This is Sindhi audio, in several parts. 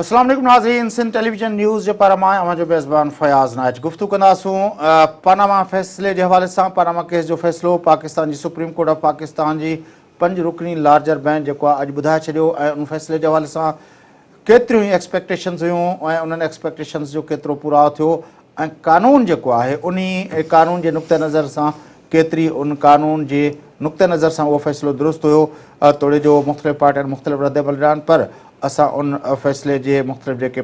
اسلام عليڪم ناظرين سنڌ ٽيليويزن نيوز جي پاران مان اوهان جو ميزبان فياض نائچ گفتگو ڪنداسون پاناما فيصلي جي حوالي سان پاناما ڪيس جو فيصلو پاڪستان جي سپريم ڪورٽ آف پاڪستان جي پنج رڪني لارجر بينچ جيڪو آهي اڄ ٻڌائي ڇڏيو ۽ ان فيصلي جي حوالي سان ڪيتريون ئي ايڪسپيڪٽيشنز هيون ۽ انهن ايڪسپيڪٽيشنز جو ڪيترو پورائو ٿيو ۽ قانون جيڪو آهي انهي قانون جي نقطه نظر سان ڪيتري ان قانون جي نقطه نظر سان اهو فيصلو درست هيو توڙي جو مختلف پارٽين مختلف رد عمل ڏنا آهن پر اسان ان فيصلي جي مختلف جيڪي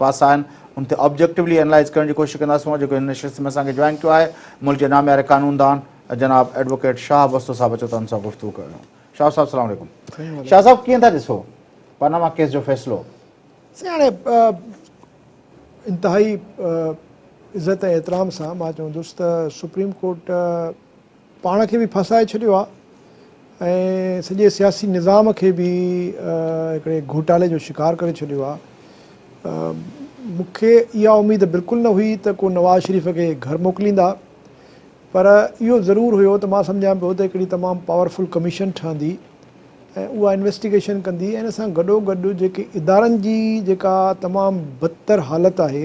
پاسا آهن ان تي آبجيڪٽولي انالائز ڪرڻ جي ڪوشش ڪنداسون جيڪو هن نشست ۾ اسان کي جوائن ڪيو آهي ملڪ جي نامياري قانوندان جناب ايڊووڪيٽ شاهه وستو صاحب اچو ته ان سان گفتگو ڪريون. شاهه صاحب السلام عليڪم. شاهه صاحب ڪيئن ٿا ڏسو پاناما ڪيس جو فيصلو؟ سائين هاڻي انتهائي عزت ۽ احترام سان مان چوندس ته سپريم ڪورٽ پاڻ کي به ڦاسائي ڇڏيو آهي ۽ سڄي سياسي نظام کي به هڪڙي گهوٽالي جو شڪار ڪري ڇڏيو آهي. مون کي اها اميد بلڪل نه هئي ته ڪو نواز شريف کي گهر موڪليندا. پر اهو ضرور هيو ته مان سمجهان پيو ته هڪڙي تمام پاورفل ڪميشن ٺهندي ۽ اها انويسٽيگيشن ڪندي ۽ ان سان گڏو گڏ جيڪي ادارن جي جيڪا تمام بدتر حالت آهي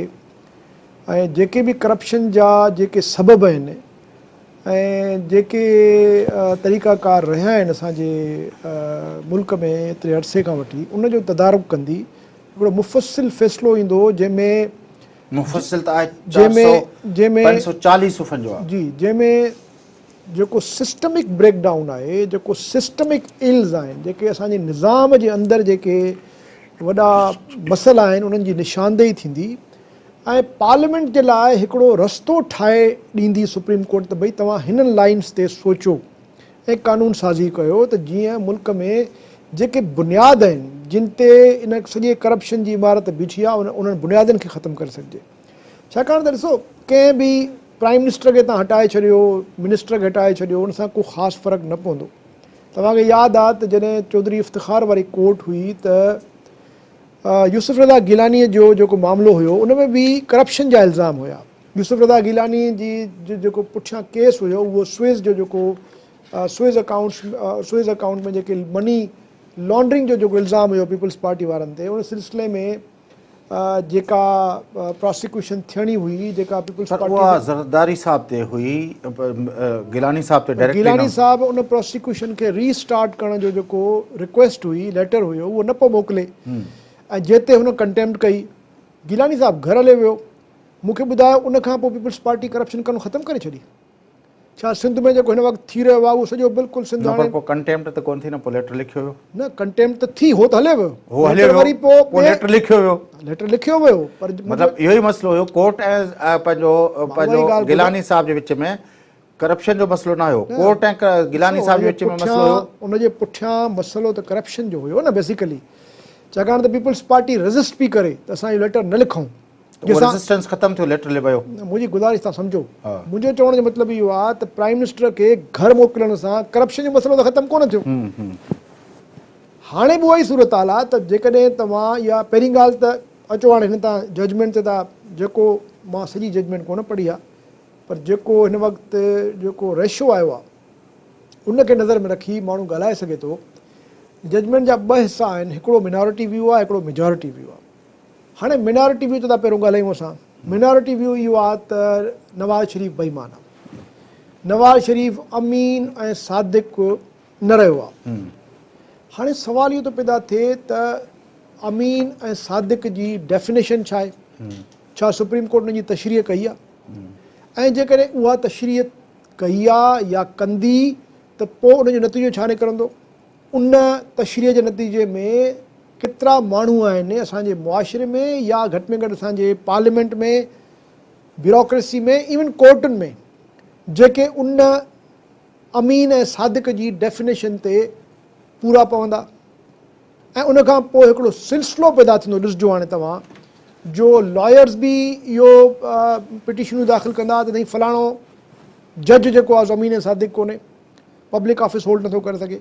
۽ جيڪي به ڪرپشن جا جيڪي سبب آهن ۽ جيڪي طريقا ڪار رهيا آهن اسان جي ملڪ ۾ ايتري عرصي کان وٺي ان جو تدارڪ ڪندي هڪڙو مفصل فيصلو ايندو جنهن ۾ مفصل ته آهي 540 صفحن جو آهي. جي جنهن ۾ جيڪو سسٽمڪ بريڪ ڊائون آهي جيڪو سسٽمڪ الز آهن جيڪي اسان جي نظام جي اندر جيڪي وڏا مسئلا آهن انهن جي نشاندهي ٿيندي ۽ پارليامينٽ جي لاء هڪڙو رستو ٺاهي ڏيندي سپريم ڪورٽ ته ڀئي توهان هنن لائنز تي سوچو ۽ قانون سازي ڪيو ته جيئن ملڪ ۾ جيڪي بنياد آهن جن تي ان سڄي ڪرپشن جي عمارت بيٺي آهي انهن بنيادن کي ختم ڪري سگهجي ڇاڪاڻ ته ڏسو ڪنهن به پرائم منسٽر کي تان هٽائي ڇڏيو منسٽر کي هٽائي ڇڏيو ان سان ڪو خاص فرق نه پوندو توهان کي ياد آهي ته جڏهن چوڌري افتخار واري ڪورٽ هئي ته يوسف رضا گيلاني جو جيڪو معاملو هيو ان ۾ به ڪرپشن جا الزام هيا يوسف رضا گيلاني جي جيڪو پٺيان ڪيس هيو اهو سوئز جو جيڪو سوئز اڪائونٽس سوئز اڪائونٽ ۾ جيڪي مني لانڊرنگ جو جيڪو الزام هيو پيپلز پارٽي وارن تي ان سلسلي ۾ جيڪا پراسيڪيوشن ٿيڻي هئي جيڪا پيپلز پارٽي اها زرداري صاحب تي هئي گيلاني صاحب تي ڊائريڪٽلي گيلاني صاحب ان پراسيڪيوشن کي ري اسٽارٽ ڪرڻ جو جيڪو رڪويسٽ هئي ليٽر هيو اهو نه پيو موڪلي ۽ جنهن تي هن ڪنٽيمپٽ ڪئي گيلاني صاحب گهر هليو ويو مون کي ٻڌايو ان کان پوء پيپلز پارٽي ڪرپشن ڪرڻ ختم ڪري ڇڏي؟ ڇا سنڌ ۾ جيڪو هن وقت ٿي رهيو آهي اهو سڄو بلڪل سنڌ نه پر پوء ڪنٽيمپٽ ته ڪونه ٿي نه پوء ليٽر لکيو ويو. نه ڪنٽيمپٽ ته ٿي هو ته هليو ويو. هو هليو ويو وري پوء پوء ليٽر لکيو ويو. ليٽر لکيو ويو پر مطلب اهو ئي مسئلو هيو ڪورٽ ۽ پنهنجو پنهنجو گيلاني صاحب جي وچ ۾ ڪرپشن جو مسئلو نه هيو ڪورٽ ۽ گيلاني صاحب جي وچ ۾ مسئلو هيو. ان جي پٺيان مسئلو ته ڪرپشن جو هيو نه بيسيڪلي ڇاڪاڻ ته پيپلز پارٽي ريزسٽ پئي ڪري ته اسان اهو ليٽر نه لکون. ته اهو ريزسٽنس ختم ٿيو ليٽر لي ويو. نه منهنجي گذارش تان سمجهو. منهنجو چوڻ جو مطلب اهو آهي ته پرائم منسٽر کي گهر موڪلڻ سان ڪرپشن جو مسئلو ته ختم ڪونه ٿيو. هاڻي به اها ئي صورتحال آهي ته جيڪڏهن توهان اها پهرين ڳالهه ته اچو هاڻي هن تان ججمينٽ تي ٿا جيڪو مان سڄي ججمينٽ ڪونه پڙهي آهي پر جيڪو هن وقت جيڪو ريشو آيو آهي ان کي نظر ۾ رکي ماڻهو ڳالهائي سگهي ٿو. ججمينٽ جا ٻه حصا آهن هڪڙو مينارٽي ويو آهي هڪڙو ميجارٽي ويو آهي. هاڻي مينارٽي ويو تي ٿا پهريون ڳالهايون اسان. مينارٽي ويو اهو آهي ته نواز شريف بي ايمان آهي. نواز شريف امين ۽ صادق نه رهيو آهي. هاڻي سوال اهو ٿو پيدا ٿئي ته امين ۽ صادق جي ڊيفينيشن ڇا آهي؟ ڇا سپريم ڪورٽ ان جي تشريح ڪئي آهي؟ ۽ جيڪڏهن اها تشريح ڪئي آهي يا ڪندي ته پوء ان جو نتيجو ڇا نڪرندو؟ ان تشريح جي نتيجي ۾ ڪيترا ماڻهو آهن اسان جي معاشري ۾ يا گهٽ ۾ گهٽ اسان جي پارليامينٽ ۾ بيوروڪريسي ۾ ايون ڪورٽن ۾ جيڪي ان امين ۽ صادق جي ڊيفينيشن تي پورا پوندا ۽ ان کان پوء هڪڙو سلسلو پيدا ٿيندو ڏسجو هاڻي توهان جو لائرز به اهو پٽيشنون داخل ڪندا ته سائين فلاڻو جج جيڪو آهي سو امين ۽ صادق ڪونهي پبلڪ آفيس هولڊ نٿو ڪري سگهي.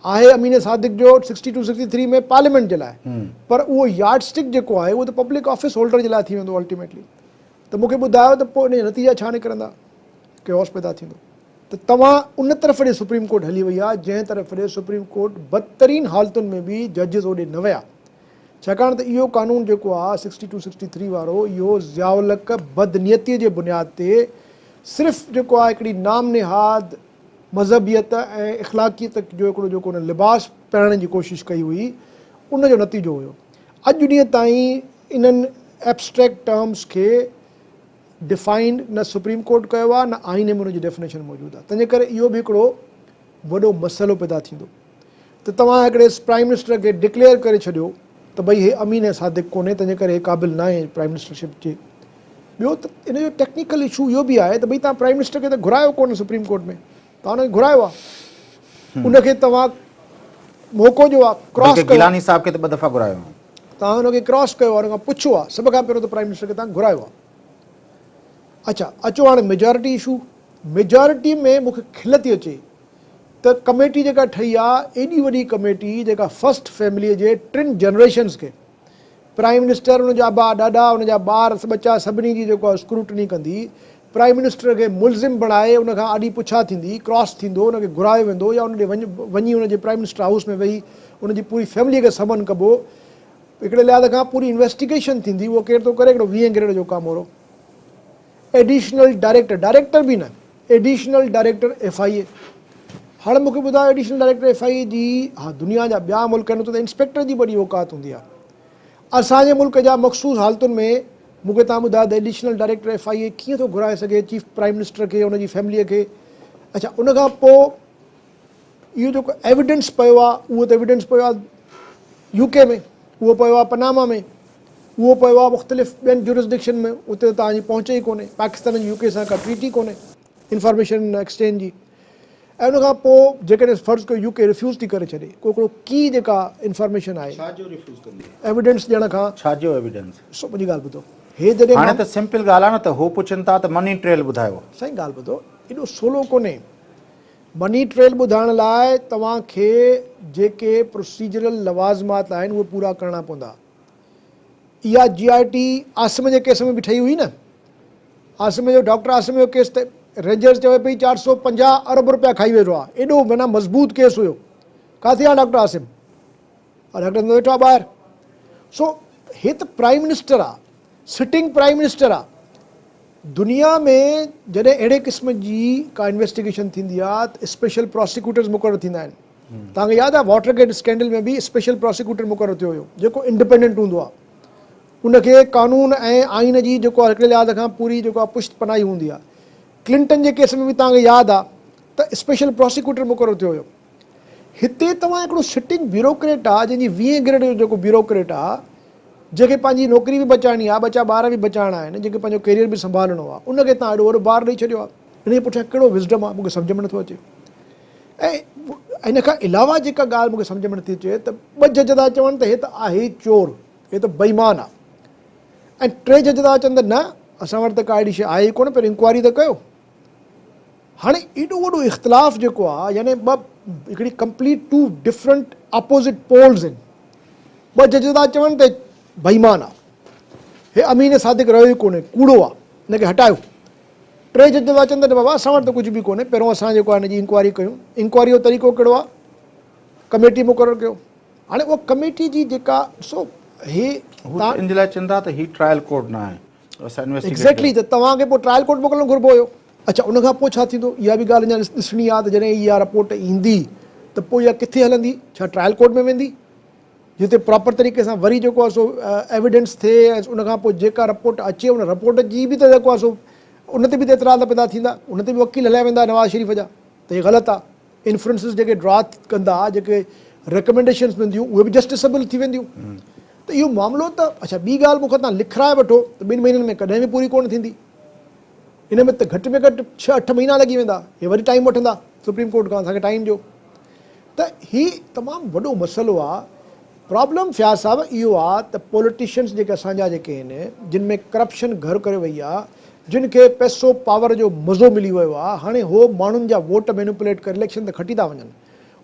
آهي امين صادق جو sixty two sixty three ۾ parliament جي لاء پر اهو يارڊ اسٽڪ جيڪو آهي اهو ته پبلڪ آفيس هولڊر جي لاء ٿي ويندو الٽيميٽلي ته مون کي ٻڌايو ته پوء ان جا نتيجا ڇا نڪرندا؟ ڪيوس پيدا ٿيندو ته توهان ان طرف ڏي سپريم ڪورٽ هلي وئي آهي جنهن طرف ڏي سپريم ڪورٽ بدترين حالتن ۾ به ججز اوڏي نه ويا. ڇاڪاڻ ته اهو قانون جيڪو آ 62 63 وارو اهو ضياء الحق بدنيتي جي بنياد تي صرف جيڪو آ هڪڙي نام نهاد مذهبيت ۽ اخلاقيت جو هڪڙو جيڪو ان لباس پهرڻ جي ڪوشش ڪئي هئي ان جو نتيجو هيو. اڄ ڏينهن تائين انهن ائبسٽريڪٽ ٽرمز کي ڊفائنڊ نه سپريم ڪورٽ ڪيو آهي نه آئين ۾ ان جي ڊيفنيشن موجود آهي تنهنجي ڪري اهو به هڪڙو وڏو مسئلو پيدا ٿيندو ته توهان هڪڙي پرائيم منسٽر کي ڊڪليئر ڪري ڇڏيو ته ڀئي هي امين ۽ صادق ڪونهي تنهنجي ڪري هي قابل ناهي پرائيم منسٽرشپ جي. ٻيو ته ان جو ٽيڪنيڪل اشو اهو به آهي ته ڀئي توهان پرائيم منسٽر کي ته گهرايو ڪونه سپريم ڪورٽ ۾ توهان ان کي گهرايو آهي ان کي توهان موقعو ڏيو آهي ڪراس ڪيو گيلاني صاحب کي ته ٻه دفعا گهرايو آهي توهان ان کي ڪراس ڪيو آهي ان کان پڇيو آهي سڀ کان پهريون ته پرائيم منسٽر کي توهان گهرايو آهي اڇا اچو هاڻي ميجارٽي اشو ميجارٽي ۾ مون کي کل ٿي اچي ته ڪميٽي جيڪا ٺهي آ ايڏي وڏي ڪميٽي جيڪا فرسٽ فيملي جي ٽن جنريشنز کي پرائيم منسٽر ان جا ابا ڏاڏا ان جا ٻار ٻچا سڀني جي جيڪو آ اسڪروٽني ڪندي پرائيم منسٽر کي ملزم بڻائي ان کان آڏي پڇا ٿيندي ڪراس ٿيندو ان کي گهرايو ويندو يا ان ڏي وڃ وڃي ان جي پرائيم منسٽر هائوس ۾ ويهي ان جي پوري فيملي کي سمن ڪبو هڪڙي لحاظ کان پوري انويسٽيگيشن ٿيندي اهو ڪير ٿو ڪري هڪڙو ويهين گريڊ جو ڪامورو ايڊيشنل ڊائريڪٽر ڊائريڪٽر به نه ايڊيشنل ڊائريڪٽر ايف I اي هاڻي مونکي ٻڌايو ايڊيشنل ڊائريڪٽر ايف I اي جي ها دنيا جا ٻيا ملڪ آهن اتي ته انسپيڪٽر جي وڏي اوقات هوندي آهي اسان جي ملڪ جا مخصوص حالتن ۾ مونکي تهان ٻڌايو ته ايڊيشنل ڊائريڪٽر ايف I اي ڪيئن ٿو گهرائي سگهي چيف پرائم منسٽر کي ان جي فيملي کي اڇا ان کان پوء اهو جيڪو ايويڊنس پيو آهي اهو ته ايويڊنس پيو آهي يو ڪي ۾ اهو پيو آهي پناما ۾ اهو پيو آهي مختلف ٻين جورسڊڪشن ۾ اتي ته توهان جي پهچ ئي ڪونهي پاڪستان جي يو ڪي سان ڪا ٽريٽي ڪونهي انفارميشن ايڪسچينج جي ۽ ان کان پوء جيڪڏهن فرض ڪيو يو ڪي ريفيوز ٿي ڪري ڇڏي ڪو هڪڙو ڪي جيڪا انفارميشن آهي ڇا جو ريفيوز ڪندي؟ ايويڊنس ڏيڻ کان ڇا جو ايويڊنس؟ سو منهنجي ڳالهه ٻڌو هي جڏهن هاڻي ته سمپل ڳالهه آهي نه ته هو پڇن ٿا ته مني ٽريل ٻڌايو. سائين ڳالهه ٻڌو ايڏو سولو ڪونهي مني ٽريل ٻڌائڻ لاء توهان کي جيڪي پروسيجرل لوازمات آهن اهي پورا ڪرڻا پوندا. اها جي آء ٽي عاصم جي ڪيس ۾ به ٺهي هئي نه. عاصم جو ڊاڪٽر عاصم جو ڪيس ته رينجرز چوي پئي 450 ارب رپيا کائي ويٺو آهي. ايڏو معنيٰ مضبوط ڪيس هيو. ڪاٿي آهي ڊاڪٽر عاصم؟ ڊاڪٽر عاصم ويٺو آهي ٻاهر. سو هي ته پرائيم منسٽر آهي. سٽنگ پرائيم منسٽر آ. دنيا ۾ جڏهن اهڙي قسم جي ڪا انويسٽيگيشن ٿيندي آ ته اسپيشل پراسيڪيوٽرز مقرر ٿيندا آهن. توهان کي ياد آ واٽر گيٽ اسڪينڊل ۾ به اسپيشل پراسيڪيوٽر مقرر ٿيو هيو جيڪو انڊيپينڊنٽ هوندو آ. ان کي قانون ۽ آئين جي جيڪو آ هڪڙي لحاظ کان پوري جيڪو آ پشت پناهي هوندي آ. ڪلنٽن جي ڪيس ۾ به توهان کي ياد آ ته اسپيشل پراسيڪيوٽر مقرر ٿيو هيو. هتي توهان هڪڙو سٽنگ بيوروڪريٽ آ جنهن جي ويهين گريڊ جو جيڪو بيوروڪريٽ آ جنهن کي پنهنجي نوڪري به بچائڻي آ ٻچا ٻار به بچائڻا آهن جنهن کي پنهنجو ڪيريئر به سنڀالڻو آ ان کي توهان ايڏو وڏو بار ڏئي ڇڏيو آ ان جي پٺيان ڪهڙو وزڊم آ مون کي سمجهه ۾ نٿو اچي ۽ ان کان علاوه جيڪا ڳالهه مون کي سمجهه ۾ نٿي اچي ته ٻه جج ٿا چون ته هي ته آهي ئي چور هي ته بيمان آ ۽ ٽي جج ٿا چون ته نه اسان وٽ ته ڪا اهڙي شيء آهي ئي ڪونه پهرين انڪوائري ته ڪيو. هاڻي ايڏو وڏو اختلاف جيڪو آ يعني ٻه هڪڙي complete two different opposite poles آهن ٻه جج ٿا چون ته بيمان آ هي امين صادق رهيو ئي ڪونهي ڪوڙو آ هن کي هٽايو ٽي جج ٿا چون ته بابا اسان وٽ ته ڪجهه به ڪونهي پهريون اسان جيڪو آ هن جي انڪوائري ڪيون انڪوائري جو طريقو ڪهڙو آ ڪميٽي مقرر ڪيو هاڻي اها ڪميٽي جي جيڪا ڏسو هي هو ان جي لاء چون ٿا ته هي ٽرائل ڪورٽ نه آهي ايگزيڪٽلي ته توهان کي پوء ٽرائل ڪورٽ موڪلڻ گهربو هيو. اڇا ان کان پوء ڇا ٿيندو اها به ڳالهه اڃا ڏسڻي آهي ته جڏهن اها رپورٽ ايندي ته پوء اها ڪٿي هلندي ڇا ٽرائل ڪورٽ ۾ ويندي جتي پراپر طريقي سان وري جيڪو آهي سو ايويڊنس ٿئي ۽ ان کان پوء جيڪا رپورٽ اچي ان رپورٽ جي به ته جيڪو آهي سو ان تي به ته اعتراض پيدا ٿيندا ان تي به وڪيل هليا ويندا نواز شريف جا ته هي غلط آهي انفرنسز جيڪي ڊرا ڪندا جيڪي ريڪمينڊيشنز ملنديون اهي به جسٽسبل ٿي وينديون ته اهو معاملو ته اڇا ٻي ڳالهه مون کان تان لکرائي وٺو ته ٻن مهينن ۾ ڪڏهن به پوري ڪونه ٿيندي ان ۾ ته گهٽ ۾ گهٽ ڇهه اٺ مهينا لڳي ويندا هي وري ٽائيم وٺندا سپريم ڪورٽ کان اسان کي ٽائيم ڏيو ته هي تمام وڏو مسئلو آ پرابلم فياض صاحب اهو آ ته پوليٽيشنس جيڪي اسان جا جيڪي آهن جن ۾ ڪرپشن گهر ڪري وئي آ جن کي پئسو پاور جو مزو ملي ويو آ هاڻي هو ماڻهن جا ووٽ مينوپليٽ ڪري اليڪشن ته کٽي ٿا وڃن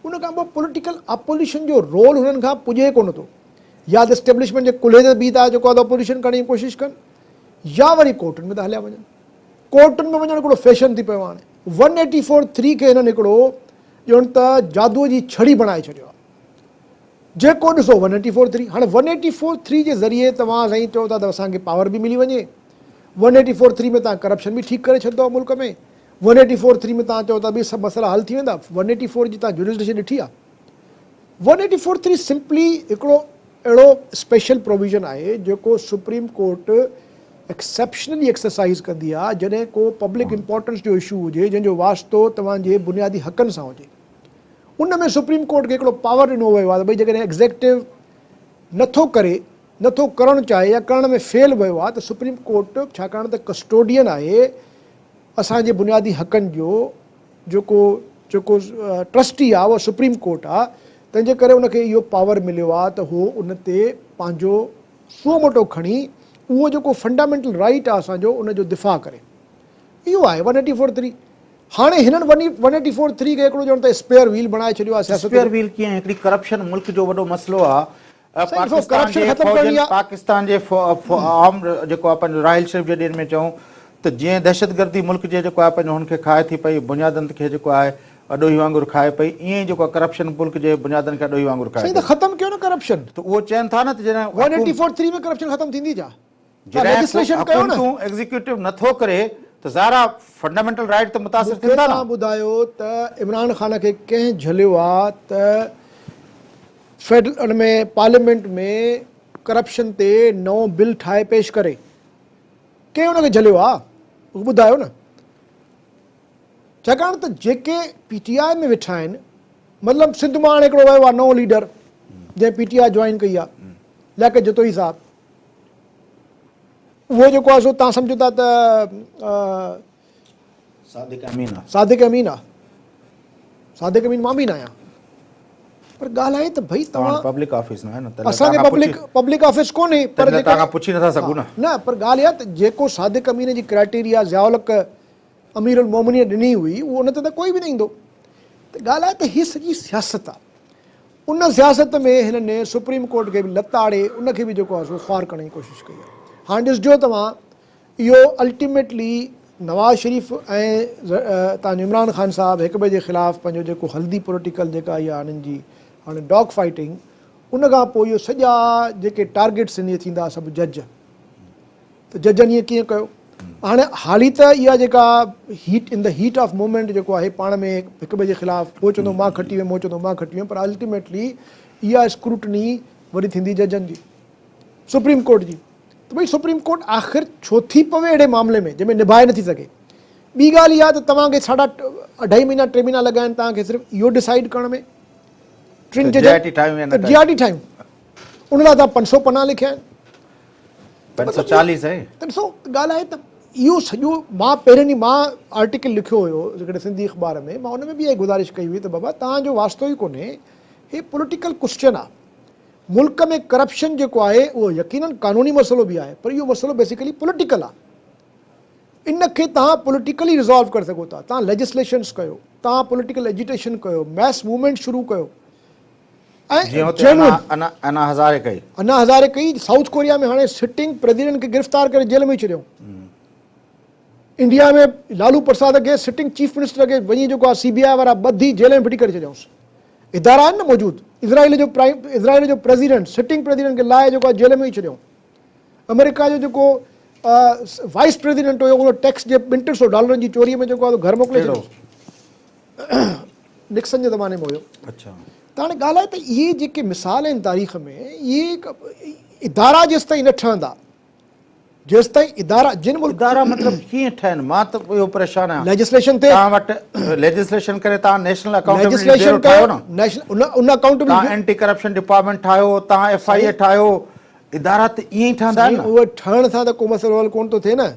ان کان پوء پوليٽيڪل اپوزيشن جو رول هنن کان پڄي ڪونه ٿو يا ته اسٽيبلشمينٽ جي ڪلهي تي بيهي ٿا جيڪو آ اپوزيشن ڪرڻ جي ڪوشش ڪن يا وري ڪورٽن ۾ ٿا هليا وڃن ڪورٽن ۾ وڃڻ هڪڙو فيشن ٿي پيو آ هاڻي ون ايٽي فور ٿري کي هنن هڪڙو ڄڻ ته جادوء جي ڇڙي بڻائي ڇڏيو آ. جيڪو ڏسو ون ايٽي فور ٿري، هاڻي ون ايٽي فور ٿري جي ذريعي توهان سائين چئو ٿا ته اسان کي پاور به ملي وڃي، ون ايٽي فور ٿري ۾ توهان ڪرپشن به ٺيڪ ڪري ڇڏندؤ ملڪ ۾، ون ايٽي فور ٿري ۾ توهان چئو ٿا ڀئي سڀ مسئلا حل ٿي ويندا، ون ايٽي فور جي توهان جورسڊڪشن ڏٺي آهي؟ One eighty four three simply هڪڙو اهڙو اسپيشل پروويزن آهي جيڪو سپريم ڪورٽ ايڪسيپشنلي ايڪسرسائيز ڪندي آهي جڏهن ڪو پبلڪ امپارٽنس جو اشو هجي جنهن جو واسطو توهان جي بنيادي حقن سان هجي. ان ۾ سپريم ڪورٽ کي هڪڙو پاور ڏنو ويو آهي ته ڀئي جيڪڏهن ايگزيڪٽو نٿو ڪري، نٿو ڪرڻ چاهي يا ڪرڻ ۾ فيل ويو آهي ته سپريم ڪورٽ ڇاڪاڻ ته ڪسٽوڊين آهي اسان جي بنيادي حقن جو جيڪو جيڪو ٽرسٽي آهي اهو سپريم ڪورٽ آهي تنهن جي ڪري ان کي اهو پاور مليو آهي ته هو ان تي پنهنجو سو موٽو کڻي اهو جيڪو فنڊامينٽل رائيٽ آهي اسان جو ان جو دفاع ڪري. اهو آهي ون ايٽي فور ٿري. هاڻي هنن ون ايٽي فور ٿري کي هڪڙو ڄڻ ته اسپيئر ويل بڻائي ڇڏيو آهي سياست جو. اسپيئر ويل ڪيئن؟ هڪڙي ڪرپشن ملڪ جو وڏو مسئلو آهي. سائين ڏسو ڪرپشن ختم ڪرڻي آهي. پاڪستان جي عام جيڪو آهي پنهنجو راحيل شريف جي ڏينهن ۾ چئون ته جيئن دهشتگردي ملڪ جي جيڪو آهي پنهنجو هن کي کائي ٿي پئي بنيادن کي جيڪو آهي اڏوهي وانگر کائي پئي ائين ئي جيڪو آهي ڪرپشن ملڪ جي بنيادن کي اڏوهي وانگر کائي سائين ته پئي. ختم ڪيو نه ڪرپشن. ته اهو چين ٿا نه ته جڏهن one eighty four three ۾ corruption ختم ٿيندي ڇا؟ جڏهن حڪومتون ايگزيڪيوٽو نه ٿو ڪري ته ظاهر آ فنڊامينٽل رائيٽ ته متاثر مون ٿين کي ٿا نه. توهان ٻڌايو ته عمران خان کي ڪنهن جهليو آ ته فيڊرل ان ۾ پارليامينٽ ۾ ڪرپشن تي نئون بل ٺاهي پيش ڪري ڪنهن ان کي جهليو آ مون کي ٻڌايو نه ڇاڪاڻ ته جيڪي پي ٽي آء ۾ ويٺا آهن مطلب سنڌ مان هاڻي هڪڙو ويو آ نئون ليڊر جنهن پي ٽي آء جوائن ڪئي آ لياقت جتوئي صاحب اهو جيڪو آهي سو توهان سمجهو ٿا ته صادق امين آ. صادق امين آ. صادق امين مان به نه آهيان پر ڳالهه آهي ته ڀئي توهان پبلڪ آفيس نه آهي نه تڏهن اسان کي پبلڪ پبلڪ آفيس ڪونهي پر توهان کان پڇي نٿا سگهون نه نه پر ڳالهه اها ته جيڪو صادق امين جي ڪرائيٽيريا ضياء الحق امير المومنين ڏني هئي اهو ان تي ته ڪوئي به نه ايندو ته ڳالهه آهي ته هي سڄي سياست آ ان سياست ۾ هنن سپريم ڪورٽ کي به لتاڙي ان کي به جيڪو آهي سو خوار ڪرڻ جي ڪوشش ڪئي آهي. هاڻ ڏسجو توهان اهو الٽيميٽلي نواز شريف ۽ تان جو عمران خان صاحب هڪ ٻئي جي خلاف پنهنجو جيڪو هلدي پوليٽيڪل جيڪا اها هنن جي هاڻي ڊاگ فائيٽنگ ان کان پوء اهو سڄا جيڪي ٽارگيٽس آهن اهي ٿيندا سڀ جج ته ججن ائين ڪيئن ڪيو؟ هاڻي حالي ته اها جيڪا heat in the heat of moment جيڪو آهي پاڻ ۾ هڪ ٻئي جي خلاف هو چوندو مان کٽي ويم هو چوندو مان کٽي ويم پر الٽيميٽلي اها اسڪروٽني وري ٿيندي ججن جي سپريم ڪورٽ جي ته ڀئي سپريم ڪورٽ آخر ڇو ٿي پوي اهڙي معاملي ۾ جنهن ۾ نڀائي نٿي سگهي ٻي ڳالهه اها ته توهان کي ساڍا اڍائي مهينا ٽي مهينا لڳا آهن توهان کي صرف اهو ڊسائيڊ ڪرڻ ۾ ٽن ججن ته جي آء ٽي ٺاهيون ان لاء توهان 500 پنا لکيا آهن 540 سائين. ته ڏسو ڳالهه آهي ته اهو سڄو مان پهرين ڏينهن مان آرٽيڪل لکيو هيو هڪڙي سنڌي اخبار ۾ مان ان ۾ به اها گذارش ڪئي هئي ته بابا توهان جو واسطو ئي ڪونهي هي پوليٽيڪل ڪوسچن آهي ملڪ ۾ ڪرپشن جيڪو آهي اهو يقينن قانوني مسئلو به آهي پر اهو مسئلو بيسيڪلي پوليٽيڪل آهي ان کي توهان پوليٽيڪلي ريزالو ڪري سگهو ٿا توهان ليجسليشنس ڪيو توهان پوليٽيڪل ايجيٽيشن ڪيو ميس موومينٽ شروع ڪيو ۽ جيئن هتي انا انا انا هزاري ڪئي. انا هزاري ڪئي، سائوٿ ڪوريا ۾ هاڻي سٽنگ پريزيڊنٽ کي گرفتار ڪري جيل ۾ ڇڏيائون. انڊيا ۾ لالو پرساد کي سٽنگ چيف منسٽر کي وڃي جيڪو آهي سي بي آء وارا ٻڌي جيل ۾ ڦٽي ڪري ڇڏيائونس. ادارا آهن نه موجود. اسرائيل جو پرائم اسرائيل جو پريزيڊنٽ سٽنگ پريزيڊنٽ کي لاهي جيڪو آهي جيل ۾ ئي ڇڏيائون. آمريڪا جو جيڪو وائيس پريزيڊنٽ هيو اهو ٽيڪس جي ٻن ٽن سو ڊالرن جي چوري ۾ جيڪو آهي گهر موڪلي ڇڏيائونس. نڪسن جي زماني ۾ هيو. اڇا. ته هاڻي ڳالهه آهي ته اهي جيڪي مثال آهن تاريخ ۾ اهي ادارا جيستائين نه ٺهندا جيستائين ادارا جن ملڪ ادارا مطلب ڪيئن ٺهن مان ته اهو پريشان آهيان. ليجسليشن تي توهان وٽ ليجسليشن ڪري توهان نيشنل اڪائونٽيبلٽي بيورو ٺاهيو نه. نيشنل ان اڪائونٽيبلٽي توهان اينٽي ڪرپشن ڊپارٽمينٽ ٺاهيو توهان ايف I اي ٺاهيو ادارا ته ائين ئي ٺهندا آهن نه. سائين اهي ٺهڻ سان ته ڪو مسئلو حل ڪونه ٿو ٿئي نه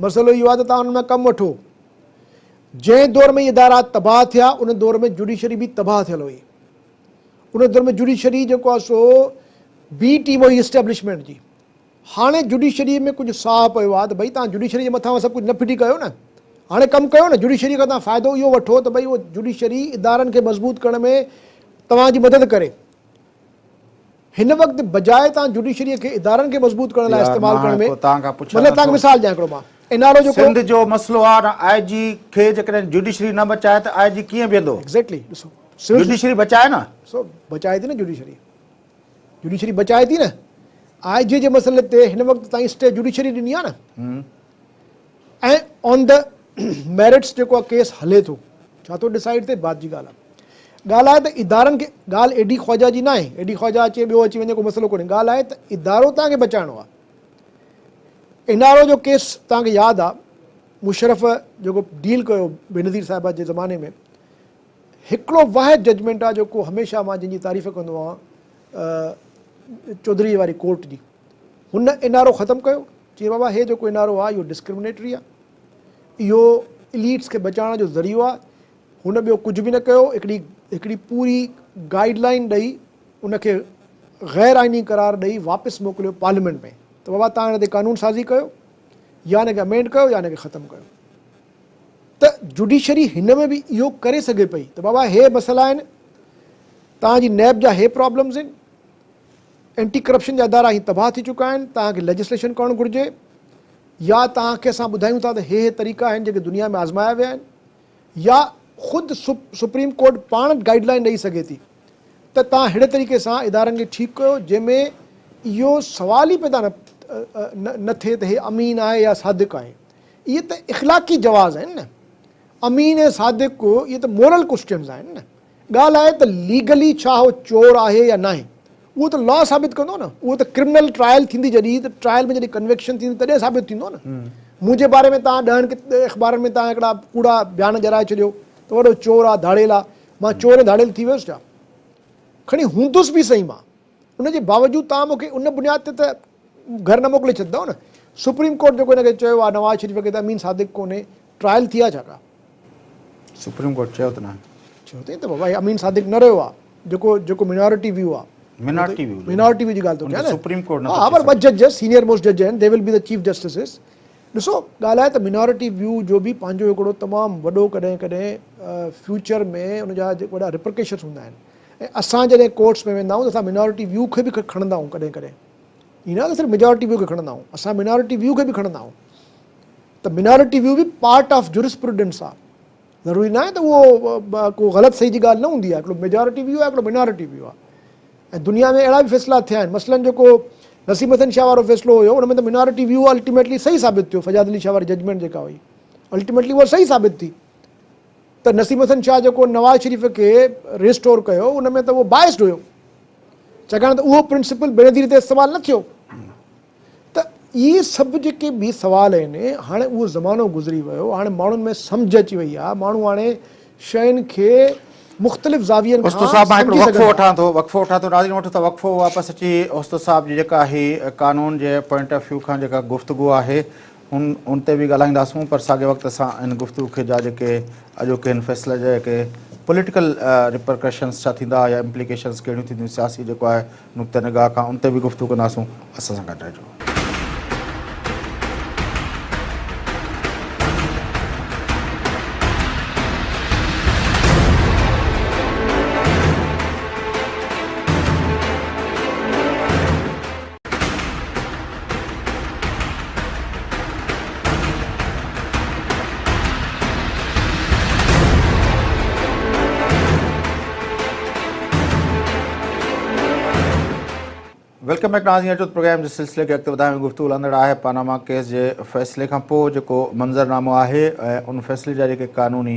مسئلو اهو آهي ته توهان انهن مان ڪم وٺو. جنهن دور ۾ اهي ادارا تباهه ٿيا ان دور ۾ جوڊيشري به تباهه ٿيل هئي. ان دور ۾ جوڊيشري جيڪو آهي سو بي ٽيم هئي اسٽيبلشمينٽ جي. هاڻي جوڊيشري ۾ ڪجهه ساهه پيو آهي ته ڀئي توهان جوڊيشري جي مٿان سڀ ڪجهه نه ڦٽي ڪيو نه. هاڻي ڪم ڪيو نه جوڊيشري کان توهان فائدو اهو وٺو ته ڀئي اهو جوڊيشري ادارن کي مضبوط ڪرڻ ۾ توهان جي مدد ڪري. هن وقت بجاء تان جوڊيشري کي ادارن کي مضبوط ڪرڻ لاء استعمال ڪرڻ ۾ مطلب تان کي مثال ڏيان هڪڙو مان اين آر او جو سنڌ جو مسئلو آ نه آء جي کي جيڪڏهن جوڊيشري نه بچائي ته آء جي ڪيئن بيهندو ايگزيڪٽلي ڏسو جوڊيشري بچائي نه. سو بچائي ٿي نه جوڊيشري. جوڊيشري بچائي ٿي نه. آء جي جي مسئلي تي هن وقت تائين اسٽي جوڊيشري ڏني آهي نه. ۽ آن the merits جيڪو آهي ڪيس هلي ٿو. ڇا ٿو ڊسائيڊ ٿئي بعد جي ڳالهه آهي. ڳالهه آهي ته ادارن کي ڳالهه اي ڊي خواجه جي ناهي. اي ڊي خواجه اچي ٻيو اچي وڃي ڪو مسئلو ڪونهي. ڳالهه آهي ته ادارو توهان کي بچائڻو آهي. اين آر او جو ڪيس توهان کي ياد آهي مشرف جيڪو ڊيل ڪيو بينظير صاحبه جي زماني ۾ هڪڙو واحد ججمينٽ آهي جيڪو هميشه مان جنهن جي تعريف ڪندو آهيان چوڌري واري ڪورٽ جي هن اين آر او ختم ڪيو چيائين بابا هي جيڪو اين آر او آهي اهو ڊسڪرمنيٽري آهي اهو اليٽس کي بچائڻ جو ذريعو آهي هن ٻيو ڪجهه به نه ڪيو هڪڙي هڪڙي پوري گائيڊ لائين ڏئي ان کي غير آئيني قرار ڏئي واپس موڪليو پارليامينٽ ۾ ته بابا توهان هن تي قانون سازي ڪيو يا هن کي امينڊ ڪيو يا هن کي ختم ڪيو ته جوڊيشري هن ۾ به اهو ڪري سگهي پئي ته بابا هي مسئلا آهن توهان جي نيب جا هي پرابلمز آهن اينٽي ڪرپشن جا ادارا هي تباهه ٿي چڪا آهن توهان کي ليجسليشن ڪرڻ گهرجي يا توهان کي اسان ٻڌايون ٿا ته هي هي طريقا آهن جيڪي دنيا ۾ آزمايا ويا آهن يا خود سپريم ڪورٽ پاڻ گائيڊ لائين ڏئي سگهي ٿي ته توهان ههڙي طريقي سان ادارن کي ٺيڪ ڪيو جنهن ۾ اهو سوال ئي پيدا نه ٿئي ته هي امين آهي يا صادق آهي. اهي ته اخلاقي جواز آهن نه. امين ۽ صادق اهي ته مورل ڪوسچنز آهن نه. ڳالهه آهي ته ليگلي ڇا هو چور آهي يا ناهي اهو ته لا ثابت ڪندو نه. اهو ته ڪرمنل ٽرائل ٿيندي جڏهن ته ٽرائل ۾ جڏهن ڪنوڪشن ٿيندي تڏهن ثابت ٿيندو نه. منهنجي باري ۾ توهان ڏهن اخبارن ۾ توهان هڪڙا ڪوڙا بيان ڏيارائي ڇڏيو ته وڏو چور آ ڌاڙيل آ. مان چور ۽ ڌاڙيل ٿي ويس ڇا؟ کڻي هوندس به سهي مان، ان جي باوجود توهان مون کي ان بنياد تي ته گهر نه موڪلي ڇڏندؤ نه؟ سپريم ڪورٽ جيڪو هن کي چيو آهي نواز شريف کي ته امين صادق ڪونهي، ٽرائل ٿي آهي ڇا ڪا؟ سپريم ڪورٽ چيو ته ناهي. چيو اٿئي ته بابا هي امين صادق نه رهيو آهي، جيڪو جيڪو مينارٽي ويو آهي. مينارٽي ويو. مينارٽي ويو جي ڳالهه ٿو ڪيان نه. سپريم ڪورٽ نه ٿو ها پر ٻه جج سينيئر موسٽ جج آهن، the will be the chief justices. ڏسو ڳالهه آهي ته مينارٽي ويو جو به پنهنجو هڪڙو تمام وڏو ڪڏهن ڪڏهن فيوچر ۾ ان جا وڏا ريپرڪشنس هوندا آهن ۽ اسان جڏهن ڪورٽس ۾ ويندا آهيون ته اسان مينارٽي ويو کي به کڻندا آهيون ڪڏهن ڪڏهن ائين نه ته صرف ميجارٽي ويو کي کڻندا آهيون اسان مينارٽي ويو کي به کڻندا آهيون ته مينارٽي ويو به پارٽ آف جورسپروڊنس آهي ضروري ناهي ته اهو ڪو غلط صحيح جي ڳالهه نه هوندي آهي هڪڙو ميجارٽي ويو آهي هڪڙو مينارٽي ويو آهي ۽ دنيا ۾ اهڙا به فيصلا ٿيا آهن مثلاً جيڪو نسيم حسن شاهه وارو فيصلو هيو ان ۾ ته مينارٽي ويو الٽيميٽلي صحيح ثابت ٿيو فجاد علي شاهه واري ججمينٽ جيڪا هئي الٽيميٽلي اها صحيح ثابت ٿي ته نسيم حسن شاهه جيڪو نواز شريف کي ريسٽور ڪيو ان ۾ ته اهو بائسڊ هيو ڇاڪاڻ ته اهو پرنسپل بينظير تي استعمال نه ٿيو ته اهي سڀ جيڪي به سوال آهن هاڻي اهو زمانو گذري ويو هاڻي ماڻهن ۾ سمجهه اچي وئي آهي ماڻهو هاڻي شين کي مختلف زاوين اوستو کان صاحب مان هڪڙو سمجهي وقفو سگهن ٿا. وٺان ٿو وقفو وٺان ٿو ناظرين وٺو ٿا وقفو واپس اچي اوستو صاحب جي جيڪا هي قانون جي پوائنٽ آف ويو کان جيڪا گفتگو آهي ان ان تي به ڳالهائينداسون پر ساڳئي وقت اسان ان گفتگو کي جا جيڪي اڄوڪي هن فيصلي جا جيڪي پوليٽيڪل ريپرڪشنز ڇا ٿيندا يا امپليڪيشنز ڪهڙيون ٿينديون سياسي جيڪو آهي نقطه نگاهه کان ان تي به گفتگو ڪنداسون اسان سان گڏ رهجو. Welcome back ناظرين اچو ته پروگرام جي سلسلي کي اڳتي وڌايون گفتگو هلندڙ آهي پاناما ڪيس جي فيصلي کان پوء جيڪو منظرنامو آهي ۽ ان فيصلي جا جيڪي قانوني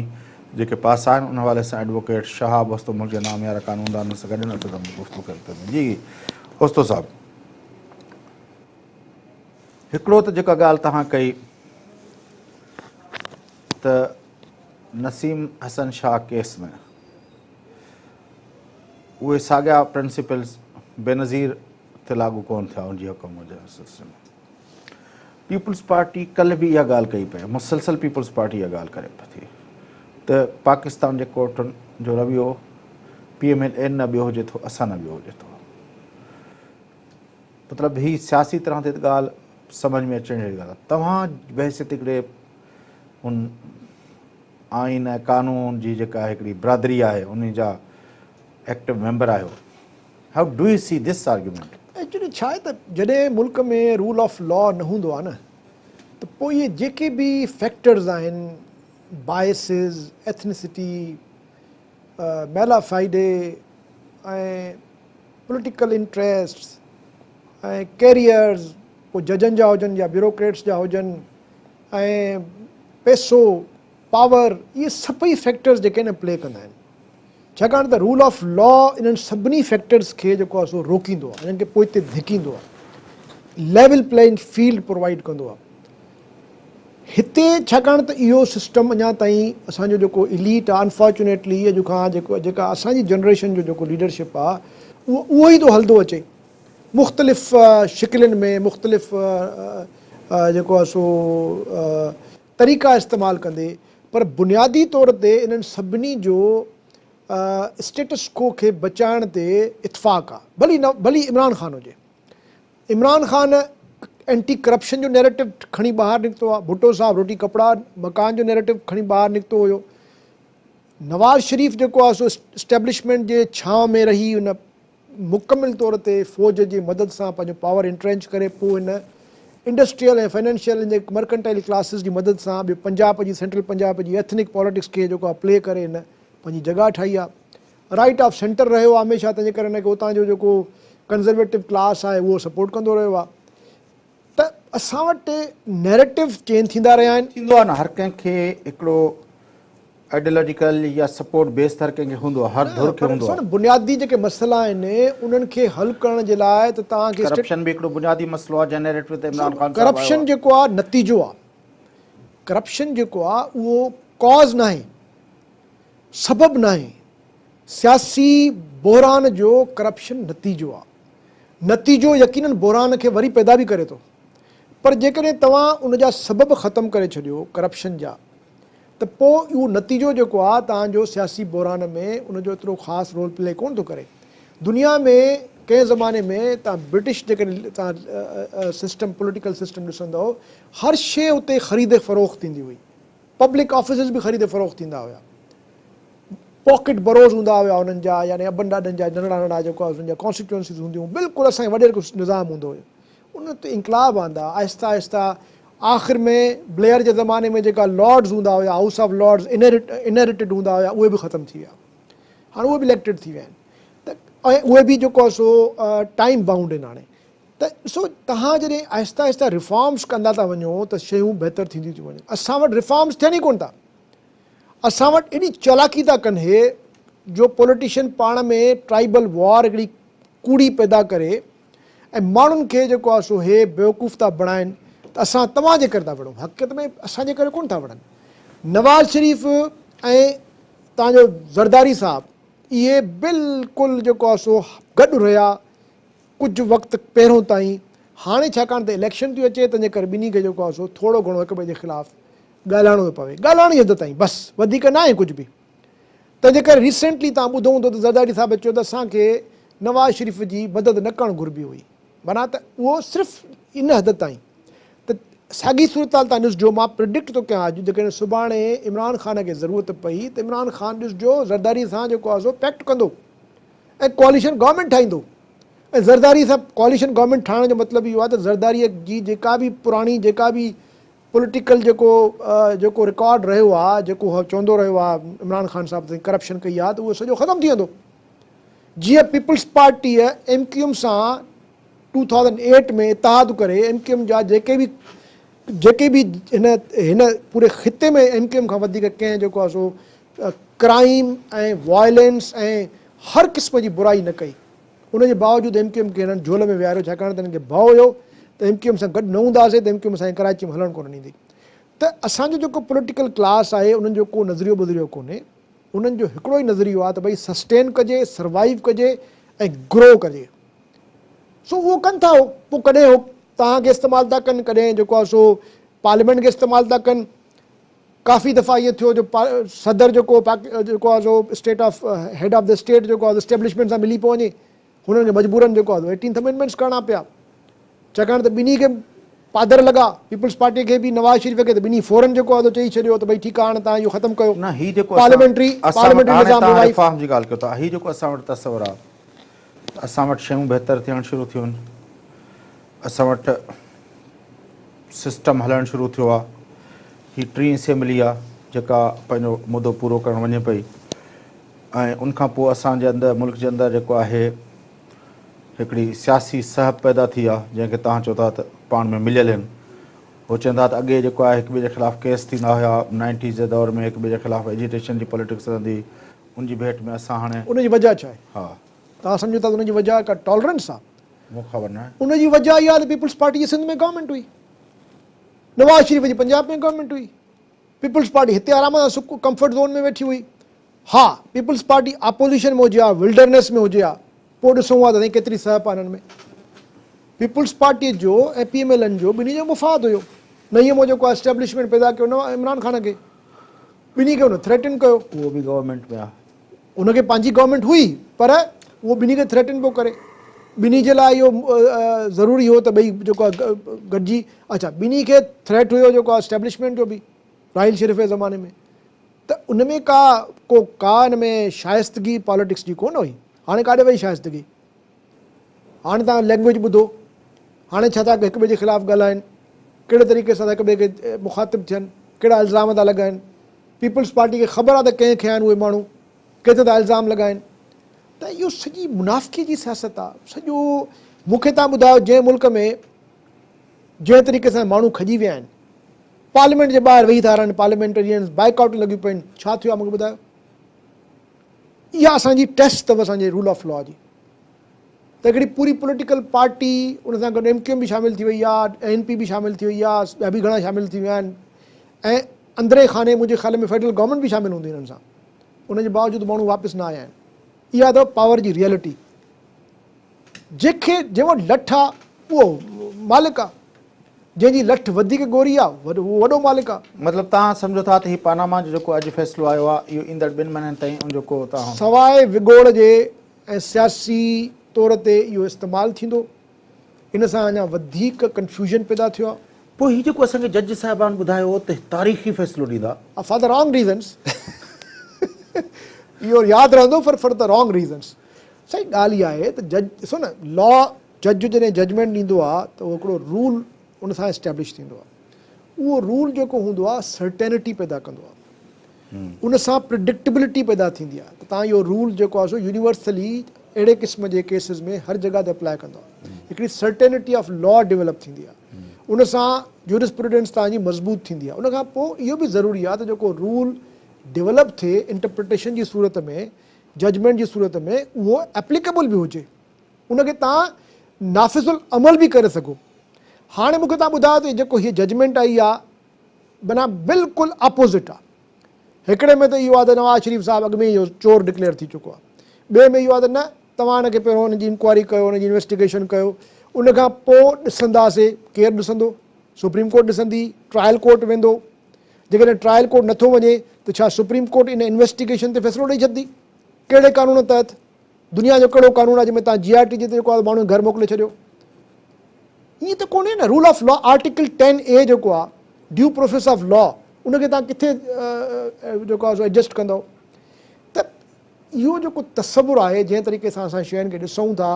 جيڪي پاسا آهن ان حوالي سان ايڊووڪيٽ شهاب اوستو ملڪ جي ناميارا قانوندانن سان گڏ اچو ته گفتگو کي اڳتي وڌايون جي اوستو صاحب هڪڙو ته جيڪا ڳالهه توهان ڪئي ته نسيم حسن شاهه ڪيس ۾ اهي ساڳيا پرنسپلز بينظير تي لاڳو ڪون ٿيا ان جي حڪم جي سلسلي ۾ پيپلز پارٽي ڪلهه به اها ڳالهه ڪئي پئي مسلسل پيپلز پارٽي اها ڳالهه ڪري پئي ٿي ته پاڪستان جي ڪورٽن جو رويو پي ايم ايل اين نه ٻيو هجي ٿو اسان نه ٻيو هجي ٿو مطلب هي سياسي طرح تي ڳالهه سمجهه ۾ اچڻ جهڙي ڳالهه آهي. توهان بحيثيت هڪڙي ان آئين ۽ قانون جي جيڪا هڪڙي برادري آهي ان جا ايڪٽو ميمبر آهيو how do you see this argument? Actually ڇا آهي ته جڏهن ملڪ ۾ رول آف لا نه هوندو آهي نه ته پوء اهي جيڪي به فيڪٽرز آهن بائسز، ايٿنسٽي، ميلا فائيڊي، ۽ پوليٽيڪل انٽريسٽس ۽ ڪيريئرز پوء ججن جا هجن يا بيوروڪريٽس جا هجن ۽ پئسو، پاور اهي سڀئي فيڪٽرز جيڪي آهن پلي ڪندا آهن ڇاڪاڻ ته رول آف لا انهن سڀني فيڪٽرز کي جيڪو آهي سو روڪيندو آهي انهن کي پوئتي ڌڪيندو آهي ليول پليئنگ فيلڊ پرووائيڊ ڪندو آهي هتي ڇاڪاڻ ته اهو سسٽم اڃا تائين اسان جو جيڪو اليٽ آهي انفارچونيٽلي اڄ کان جيڪو جيڪا اسان جي جنريشن جو جيڪو ليڊرشپ آهي اهو اهو ئي ٿو هلندو اچي مختلف شڪلين ۾ مختلف جيڪو آهي سو طريقا استعمال ڪندي پر بنيادي طور تي انهن سڀني جو اسٽيٽس ڪو کي بچائڻ تي اتفاق آهي ڀلي ڀلي عمران خان هجي عمران خان اينٽي ڪرپشن جو نيريٽو کڻي ٻاهر نڪتو آهي ڀٽو صاحب روٽي ڪپڙا مڪان جو نيريٽو کڻي ٻاهر نڪتو هيو نواز شريف جيڪو آهي سو اسٽيبلشمينٽ جي ڇانو ۾ رهي ان مڪمل طور تي فوج جي مدد سان پنهنجو پاور انٽرينچ ڪري پوء هن انڊسٽريل ۽ فنانشل ۽ مرڪنٽائل ڪلاسز جي مدد سان ٻيو پنجاب جي سينٽرل پنجاب جي ايٿنڪ پاليٽڪس کي جيڪو آهي پلي ڪري هن پنهنجي جڳهه ٺاهي آهي رائيٽ آف سينٽر رهيو آهي هميشه تنهنجي ڪري هن کي اتان جو جيڪو ڪنزرويٽو ڪلاس آهي اهو سپورٽ ڪندو رهيو آهي ته اسان وٽ نيريٽو چينج ٿيندا رهيا آهن. ٿيندو آهي نه هر ڪنهن کي هڪڙو آئيڊيالاجيڪل يا سپورٽ بيس ته هر ڪنهن کي هوندو آهي هر ڌر کي هوندو آهي. بنيادي جيڪي مسئلا آهن انهن کي حل ڪرڻ جي لاء ته توهان کي. ڪرپشن به هڪڙو بنيادي مسئلو آهي جنهن نيريٽو تي عمران خان صاحب آيو آهي. ڪرپشن جيڪو آهي نتيجو آهي ڪرپشن جيڪو آهي اهو ڪاز ناهي سبب ناهي سياسي بحران جو ڪرپشن نتيجو آهي. نتيجو يقينن بحران کي وري پيدا به ڪري ٿو پر جيڪڏهن توهان ان جا سبب ختم ڪري ڇڏيو ڪرپشن جا ته پوء اهو نتيجو جيڪو آهي توهان جو سياسي بحران ۾ ان جو ايترو خاص رول پلي ڪونه ٿو ڪري. دنيا ۾ ڪنهن زماني ۾ توهان برٽش جيڪڏهن توهان سسٽم پوليٽيڪل سسٽم ڏسندؤ هر شيء اتي خريد فروخت ٿيندي هئي. پبلڪ آفيسز به خريد فروخت ٿيندا هيا. پاڪيٽ بروز هوندا هيا انهن جا يعني ابن ڏاڏن جا ننڍڙا ننڍڙا جيڪو آهي انهن جا ڪانسٽيٽوئنسيز هونديون هيون بلڪل اسان جي وڏيرڪو نظام هوندو هيو ان تي انقلاب آندا آهسته آهسته آخر ۾ بليئر جي زماني ۾ جيڪا لارڊز هوندا هيا هائوس آف لارڊز انهيرٽيڊ هوندا هيا اهي به ختم ٿي ويا هاڻي اهي به اليڪٽيڊ ٿي ويا آهن ته ۽ اهي به جيڪو آهي سو ٽائيم بائونڊ آهن هاڻي ته ڏسو توهان جڏهن آهستي آهستي ريفارمز ڪندا ٿا وڃو ته شيون بهتر ٿينديون ٿيون وڃن. اسان وٽ ريفارمز ٿين ئي ڪونه ٿا. اسان وٽ ايڏي چالاڪي ٿا ڪن هي جو پوليٽيشن پاڻ ۾ ٽرائيبل وار هڪڙي ڪوڙي پيدا ڪري ۽ ماڻهن کي جيڪو آهي سو هي بيوقوف ٿا بڻائن ته اسان توهان جي ڪري ٿا وڙهون. حقيقت ۾ اسان جي ڪري ڪونه ٿا وڙهن. نواز شريف ۽ توهان جو زرداري صاحب اهي بلڪل جيڪو آهي سو گڏ رهيا ڪجهه وقت پهريون تائين، هاڻي ڇاڪاڻ ته اليڪشن ٿي اچي تنهنجي ڪري ٻنهي کي جيڪو آهي سو ٿورو گهڻو هڪ ٻئي جي خلاف ڳالهائڻو ٿو پوي، ڳالهائڻ جي حد تائين بس وڌيڪ ناهي ڪجهه به. تنهنجي ڪري ريسينٽلي توهان ٻڌو هوندو ته زرداري صاحب چيو ته اسان کي نواز شريف جي مدد نه ڪرڻ گهربي هئي معنيٰ ته اهو صرف ان حد تائين ته ساڳي صورتحال توهان ڏسجو مان پريڊڪٽ ٿو ڪيان اڄ جيڪڏهن سڀاڻي عمران خان کي ضرورت پئي ته عمران خان ڏسجو زرداري سان جيڪو آهي سو پيڪٽ ڪندو. ۽ ڪواليشن گورنمينٽ ٺاهيندو ۽ زرداري سان ڪواليشن گورنمينٽ ٺاهڻ جو مطلب اهو آهي ته زرداري جي جيڪا به پراڻي جيڪا به پوليٽيڪل جيڪو جيڪو رڪارڊ رهيو آهي جيڪو هو چوندو رهيو آهي عمران خان صاحب تائين ڪرپشن ڪئي آهي ته اهو سڄو ختم ٿي ويندو جيئن پيپلز پارٽيء ايم ڪيو ايم سان 2008 ۾ اتحاد ڪري ايم ڪيو ايم جا جيڪي به جيڪي به هن هن پوري خطي ۾ ايم ڪيو ايم کان وڌيڪ ڪنهن جيڪو آهي سو ڪرائيم ۽ وائلينس ۽ هر قسم جي برائي نه ڪئي ان جي باوجود ايم ڪيو ايم کي هنن جهول ۾ ويهاريو ڇاڪاڻ ته هنن کي ڀؤ هيو ته ايم ڪيو ايم سان گڏ نه هونداسين ته ايم ڪيو ايم اسان کي ڪراچي ۾ هلڻ ڪونه ڏيندي ته اسان جو جيڪو پوليٽيڪل ڪلاس آهي انهن جو ڪو نظريو بظريو ڪونهي انهن جو هڪڙو ئي نظريو آهي ته ڀئي سسٽين ڪجي سروائيو ڪجي ۽ گرو ڪجي سو اهو ڪن ٿا هو پوء ڪڏهن هو توهان کي استعمال ٿا ڪن ڪڏهن جيڪو آهي سو پارليامينٽ کي استعمال ٿا ڪن ڪافي دفعا ائين ٿيو جو صدر جيڪو جيڪو آهي سو state of head of the state جيڪو آهي اسٽيبلشمينٽ سان ملي پيو وڃي هنن کي مجبورن جيڪو آهي ايٽينٿ امينڊمينٽس ڪرڻا پيا ڇاڪاڻ ته ٻنهي کي پادر لڳا پيپلز پارٽي کي به نواز شريف کي ته ٻنهي فورن جيڪو آهي چئي ڇڏيو ته ڀئي ٺيڪ آهي هاڻي توهان اهو ختم ڪيو نه هي جيڪو پارليامينٽري پارليامينٽري نظام ريفارم جي ڳالهه ڪيو ٿا هي جيڪو اسان وٽ تصور آهي ته اسان وٽ شيون بهتر ٿيڻ شروع ٿيون اسان وٽ سسٽم هلڻ شروع ٿيو آ هي ٽين اسيمبلي آ جيڪا پنهنجو مدو پورو ڪرڻ وڃي پئي ۽ ان کان پوء اسان جي اندر ملڪ جي اندر جيڪو آهي هڪڙي سياسي سهپ پيدا ٿي آهي جنهن کي توهان چئو ٿا ته پاڻ ۾ مليل آهن. هو چون ٿا ته اڳي جيڪو آهي هڪ ٻئي جي خلاف ڪيس ٿيندا هيا، نائنٽيز جي دور ۾ هڪ ٻئي جي خلاف ايجيٽيشن جي پاليٽڪس هلندي هئي، ان جي ڀيٽ ۾ اسان هاڻي. ان جي وجهه ڇا آهي؟ ها. توهان سمجهو ٿا ته ان جي وجهه ڪا ٽالرنس آهي؟ مون کي خبر ناهي. ان جي وجهه اها آهي ته پيپلز پارٽي جي سنڌ ۾ گورنمينٽ هئي، نواز شريف جي پنجاب ۾ گورنمينٽ هئي، پيپلز پارٽي هتي آرام سان سک ڪمفرٽ زون ۾ ويٺي هئي. ها پيپلز پارٽي اپوزيشن ۾ هجي ها، ولڊرنيس ۾ هجي ها، پوء ڏسون ها ته سائين ڪيتري سهپ آهي هنن ۾. پيپلز پارٽي جو ۽ پي ايم ايل اين جو ٻنهي جو مفاد هيو. نئين مون جيڪو اسٽيبلشمينٽ پيدا ڪيو نه عمران خان کي، ٻنهي کي هن ٿريٽن ڪيو. اهو به گورنمينٽ ۾ آهي. ان کي پنهنجي گورنمينٽ هئي پر اهو ٻنهي کي ٿريٽن پيو ڪري. ٻنهي جي لاء اهو ضروري هو ته ٻئي جيڪو آهي گڏجي اڇا ٻنهي کي ٿريٽ هيو جيڪو آهي اسٽيبلشمينٽ جو به راحيل شريف جي زماني ۾ ته ان ۾ ڪا ڪو ڪا ان ۾ شائستگي پاليٽڪس جي ڪونه هئي. هاڻي ڪاڏي وئي شائستگي؟ هاڻي توهان لينگويج ٻڌو، هاڻي ڇا ٿا هڪ ٻئي جي خلاف ڳالهائن، ڪهڙي طريقي سان ٿا هڪ ٻئي کي مخاطب ٿين، ڪهڙا الزام ٿا لڳائن. پيپلز پارٽي کي خبر آهي ته ڪنهن کي آهن اهي ماڻهو، ڪنهن تي ٿا الزام لڳائن. ته اهو سڄي منافقي جي سياست آهي. سڄو مون کي توهان ٻڌايو جنهن ملڪ ۾ جنهن طريقي سان ماڻهو کڄي ويا آهن، پارليامينٽ جي ٻاهر ويهي ٿا رهن، پارليامينٽرينز بائيڪاٽون لڳيون پيون آهن، ڇا ٿيو آهي مون کي ٻڌايو؟ اها اسان جي ٽيسٽ اٿو اسان جي رول آف لا جي ته هڪڙي پوري پوليٽيڪل پارٽي ان سان گڏ ايم ڪيو ايم به شامل ٿي وئي آهي، اين پي به شامل ٿي وئي آهي، ٻيا به گهڻا شامل ٿي ويا آهن ۽ اندرين خاني منهنجي خيال ۾ فيڊرل گورنمينٽ به شامل هوندي انهن سان، ان جي باوجود ماڻهو واپس نه آيا آهن. اها اٿو پاور جي ريئلٽي. جنهن کي جنهن وٽ لٺ آ اهو مالڪ آ، جنهن جي لٺ وڌيڪ ڳوري آ اهو وڏو مالڪ آ. مطلب توهان سمجهو ٿا ته هي پاناما جو جيڪو اڄ فيصلو آيو آ اهو ايندڙ ٻن مهينن تائين ان جو ڪو توهان. سواء وڳوڙ جي ۽ سياسي طور تي اهو استعمال ٿيندو. ان سان اڃا وڌيڪ ڪنفيوزن پيدا ٿيو آ. پوء هي جيڪو اسان کي جج صاحبان ٻڌايو هو ته تاريخي فيصلو ڏيندا. فار the wrong reasons اهو ياد رهندو پر فار the wrong reasons. سائين ڳالهه اها آهي ته جج ڏسو نه لا جج جڏهن ججمينٽ ڏيندو آ ته اهو هڪڙو رول ان سان اسٽيبلش ٿيندو آ. اهو رول جيڪو هوندو آ سرٽينٽي پيدا ڪندو آ. ان سان پرڊڪٽبلٽي پيدا ٿيندي آهي ته توهان اهو رول جيڪو آهي سو يونيورسلي اهڙي قسم جي ڪيسز ۾ هر جڳهه تي اپلاء ڪندو آهي. هڪڙي سرٽينٽي آف لا ڊيولپ ٿيندي آهي. ان سان جورسپروڊنس توهان جي مضبوط ٿيندي آهي. ان کان پوء اهو به ضروري آهي ته جيڪو رول ڊيولپ ٿئي انٽرپريٽيشن جي صورت ۾ ججمينٽ جي صورت ۾ اهو ايپليڪيبل به هجي. ان کي توهان نافذ العمل به ڪري سگهو. هاڻي مون کي توهان ٻڌايو ته جيڪو هيء ججمينٽ آئي آهي بنا بلڪل اپوزٽ آ. هڪڙي ۾ ته اهو آ ته نواز شريف صاحب اڳ ۾ ئي اهو چور ڊڪليئر ٿي چڪو آ. ٻئي ۾ اهو آ ته نه توهان ان کي پهريون ان جي انڪوائري ڪيو ان جي انويسٽيگيشن ڪيو ان کان پوء ڏسنداسي. ڪير ڏسندو؟ سپريم ڪورٽ ڏسندي، ٽرائل ڪورٽ ويندو. جيڪڏهن ٽرائل ڪورٽ نٿو وڃي ته ڇا سپريم ڪورٽ ان انويسٽيگيشن تي فيصلو ڏئي ڇڏندي؟ ڪهڙي قانون تحت؟ دنيا جو ڪهڙو قانون آهي جنهن ۾ توهان جي آء ٽي جي تي جيڪو آهي ماڻهو کي گهر موڪلي ڇڏيو؟ ائين ته ڪونهي نه. Rule of law article ten A جيڪو آهي ڊيو پروسيس آف لا ان کي توهان ڪٿي جيڪو آهي سو ايڊجسٽ ڪندؤ؟ ته اهو جيڪو تصور آهي جنهن طريقي سان اسان شين کي ڏسون ٿا،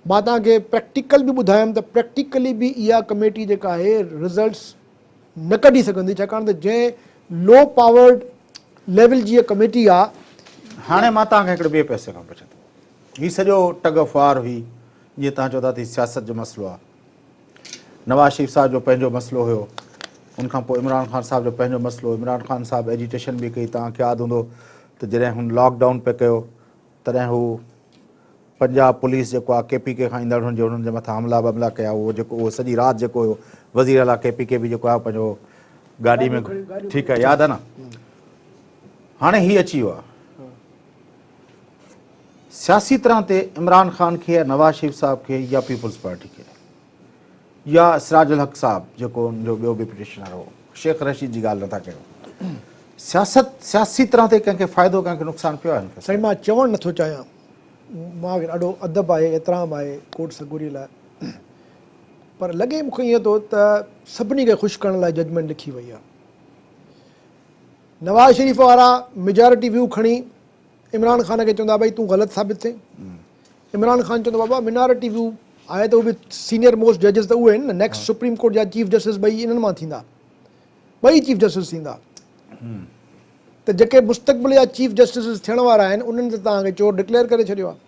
مان توهان کي پريڪٽيڪل به ٻڌايم ته پريڪٽيڪلي به اها ڪميٽي جيڪا آهي رزلٽس نه ڪڍي سگهندي ڇاڪاڻ ته جنهن لو پاورڊ ليول جي ڪميٽي آ. هاڻي مان توهان کان هڪڙي ٻئي پئسي کان پڇان ٿو. هي سڄو ٽگ آف وار هئي جيئن توهان چئو ٿا ته هي سياست جو مسئلو آ. نواز شريف صاحب جو پنهنجو مسئلو هيو ان کان پوء عمران خان صاحب جو پنهنجو مسئلو عمران خان صاحب ايجيٽيشن به ڪئي توهان کي ياد هوندو ته جڏهن هن لاڪ ڊائون پئي ڪيو تڏهن هو پنجاب پوليس جيڪو آ ڪي پي ڪي کان ايندڙ هن جي انهن جي مٿان حملا بملا ڪيا اهو جيڪو اهو سڄي رات جيڪو هيو وزير اعليٰ ڪي پي ڪي به جيڪو آ پنهنجو گاڏي ۾ ٺيڪ آ ياد آ نه هاڻي هي اچي ويو آ سياسي طرح تي عمران خان کي يا نواز شريف صاحب کي يا پيپلز پارٽي کي يا سراج الحق صاحب جيڪو ان جو ٻيو به پٽيشنر هو شيخ رشيد جي ڳالهه نٿا ڪيون سياست سياسي طرح تي ڪنهن کي فائدو ڪنهن کي نقصان پيو آهي؟ سائين مان چوڻ نٿو چاهيان مان کي ڏاڍو ادب آهي احترام آهي ڪورٽ سڳوري لاء پر لڳي مون کي ائين ٿو ته سڀني کي خوش ڪرڻ لاء ججمينٽ لکي وئي آهي. نواز شريف وارا ميجارٽي ويو کڻي عمران خان کي چوندا ڀئي تون غلط ثابت ٿئين. عمران خان چوندو بابا مينارٽي ويو آهي ته اهي به سينيئر موسٽ ججز ته اهي آهن نه نيڪسٽ سپريم ڪورٽ جا چيف جسٽس ٻئي انهن مان ٿيندا ٻئي چيف جسٽس ٿيندا. ته جيڪي مستقبل جا چيف جسٽسز ٿيڻ وارا آهن انهن ته توهان کي چور ڊڪليئر ڪري ڇڏيو آهي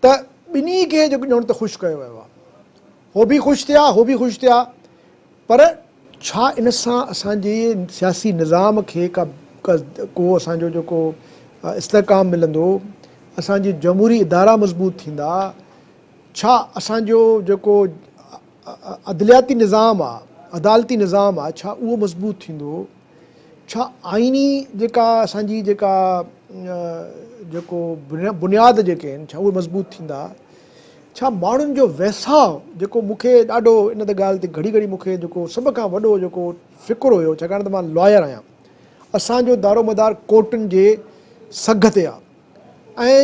ته ٻنهي کي جيڪو ڄڻ ته خوش ڪيو ويو آهي. هو به خوش ٿيا هو به خوش ٿيا پر ڇا ان سان اسان جي سياسي نظام کي ڪا ڪو اسان جو جيڪو استحڪام ملندو، اسان جي جمهوري ادارا مضبوط ٿيندا، ڇا اسان جو جيڪو عدلياتي نظام آ، عدالتي نظام آ، ڇا اهو مضبوط ٿيندو، ڇا آئيني جيڪا اسان جي جيڪا جيڪو بنياد جيڪي آهن ڇا اهي مضبوط ٿيندا، ڇا ماڻهن جو ويساهه جيڪو مون کي ڏاڍو ان ڳالهه تي گهڙي گهڙي مون کي جيڪو سڀ کان وڏو جيڪو فڪر هيو ڇاڪاڻ ته مان لائر آهيان اسان جو دارومدار ڪورٽن جي سگهه تي آهي ۽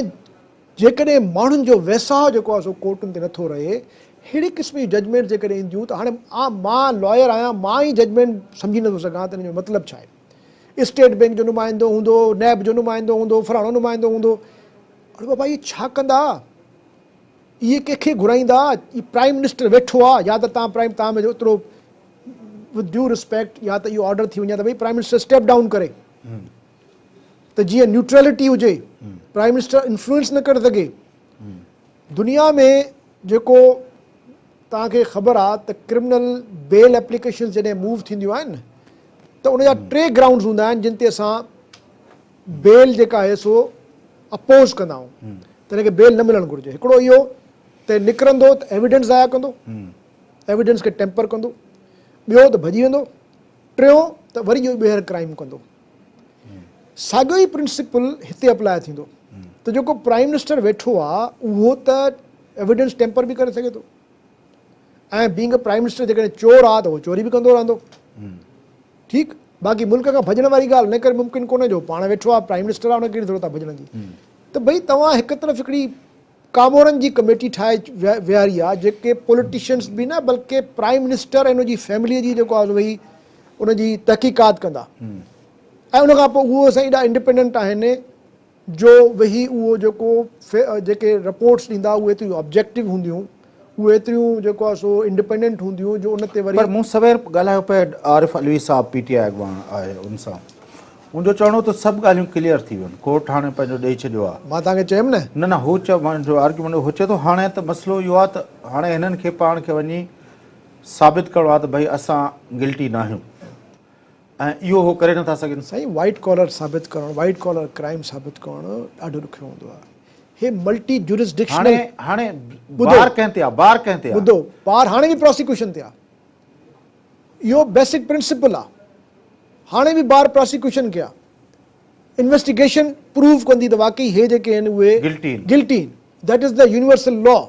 جيڪڏهن ماڻهن جو ويساهه جيڪو آهي سو ڪورٽن تي نٿو رهي اهڙي قسم جون ججمينٽ جيڪڏهن اينديون ته هاڻي مان لائر آهيان مان ئي ججمينٽ سمجهي نٿو سگهان ته ان جو مطلب ڇا آهي اسٽيٽ بينڪ جو نمائندو هوندو نيب جو نمائندو هوندو فلاڻو نمائندو هوندو اڙي بابا اهي ڇا ڪندا اهي ڪنهن کي گهرائيندا؟ هي پرائيم منسٽر ويٺو آ يا ته تان پرائيم تان ۾ ايترو وٿ ڊيو رسپيڪٽ يا ته اهو آرڊر ٿي وڃي ته ڀئي پرائيم منسٽر اسٽيپ ڊائون ڪري ته جيئن نيوٽرلٽي هجي پرائيم منسٽر انفلوئنس نه ڪري سگهي. دنيا ۾ جيڪو توهان کي خبر آ ته ڪرمنل بيل ايپليڪيشنز جڏهن موو ٿينديون آهن ته ان جا ٽي گرائونڊز هوندا آهن جن تي اسان بيل جيڪا آهي سو اپوز ڪندا آهيون ته هن کي بيل نه ملڻ گهرجي. هڪڙو اهو ته نڪرندو ته ايويڊنس ضايع ڪندو، ايويڊنس کي ٽيمپر ڪندو، ٻيو ته ڀڄي ويندو، ٽيون ته وري اهو ٻيهر ڪرائيم ڪندو. ساڳيو ئي پرنسپل هتي اپلاء ٿيندو ته جيڪو پرائيم منسٽر ويٺو آهي اهو ته ايويڊنس ٽيمپر به ڪري سگهي ٿو ۽ بينگ ا پرائيم منسٽر جيڪڏهن چور آهي ته اهو چوري به ڪندو رهندو. ٺيڪ باقي ملڪ کان ڀڄڻ واري ڳالهه ان ڪري ممڪن ڪونهي جو پاڻ ويٺو آهي پرائيم منسٽر آهي ان کي ڪهڙي ضرورت آهي ڀڄڻ جي ته ڀئي توهان هڪ طرف هڪڙي ڪامورن جي ڪميٽي ٺاهي ويهاري آهي جيڪي پوليٽيشنس به نه بلڪه پرائيم منسٽر ۽ ان جي فيملي جي جيڪو آهي ويهي ان جي تحقيقات ڪندا ۽ ان کان پوء اهو سائين ايڏا انڊيپينڊنٽ آهن جو ويهي اهو جيڪو جيڪي رپورٽس ڏيندا اهي ايتريون آبجيڪٽو هونديون، اهي ايتريون جيڪو آهي سو انڊيپينڊنٽ هونديون جو ان تي وري. پر مون سوير ڳالهايو پئي عارف علوي صاحب پي ٽي آء اڳواڻ آهي ان سان ان جو چوڻ هو ته سڀ ڳالهيون ڪليئر ٿي ويون ڪورٽ هاڻي پنهنجو ڏئي ڇڏيو آهي. مان توهان کي چيم نه. نه نه هو چئو منهنجو آرگيومينٽ هو چئي ٿو هاڻي ته مسئلو اهو آهي ته هاڻي هنن کي پاڻ کي وڃي ثابت ڪرڻو آهي ته ڀئي اسان گلٽي ناهيون. ۽ اهو هو ڪري نٿا سگهن. سائين وائيٽ ڪالر ثابت ڪرڻ وائيٽ ڪالر ڪرائيم ثابت ڪرڻ ڏاڍو ڏکيو هوندو آهي. هي ملٽي جورسڊڪشنل هاڻي هاڻي بار ڪنهن تي آ بار ڪنهن تي آ. ٻڌو بار هاڻي به پراسيڪيوشن تي آ. اهو بيسڪ پرنسپل آ. هاڻي به بار پراسيڪيوشن کي آ. انويسٽيگيشن پروو ڪندي ته واقعي هي جيڪي آهن اهي گلٽي آهن. گلٽي آهن. That is the universal law.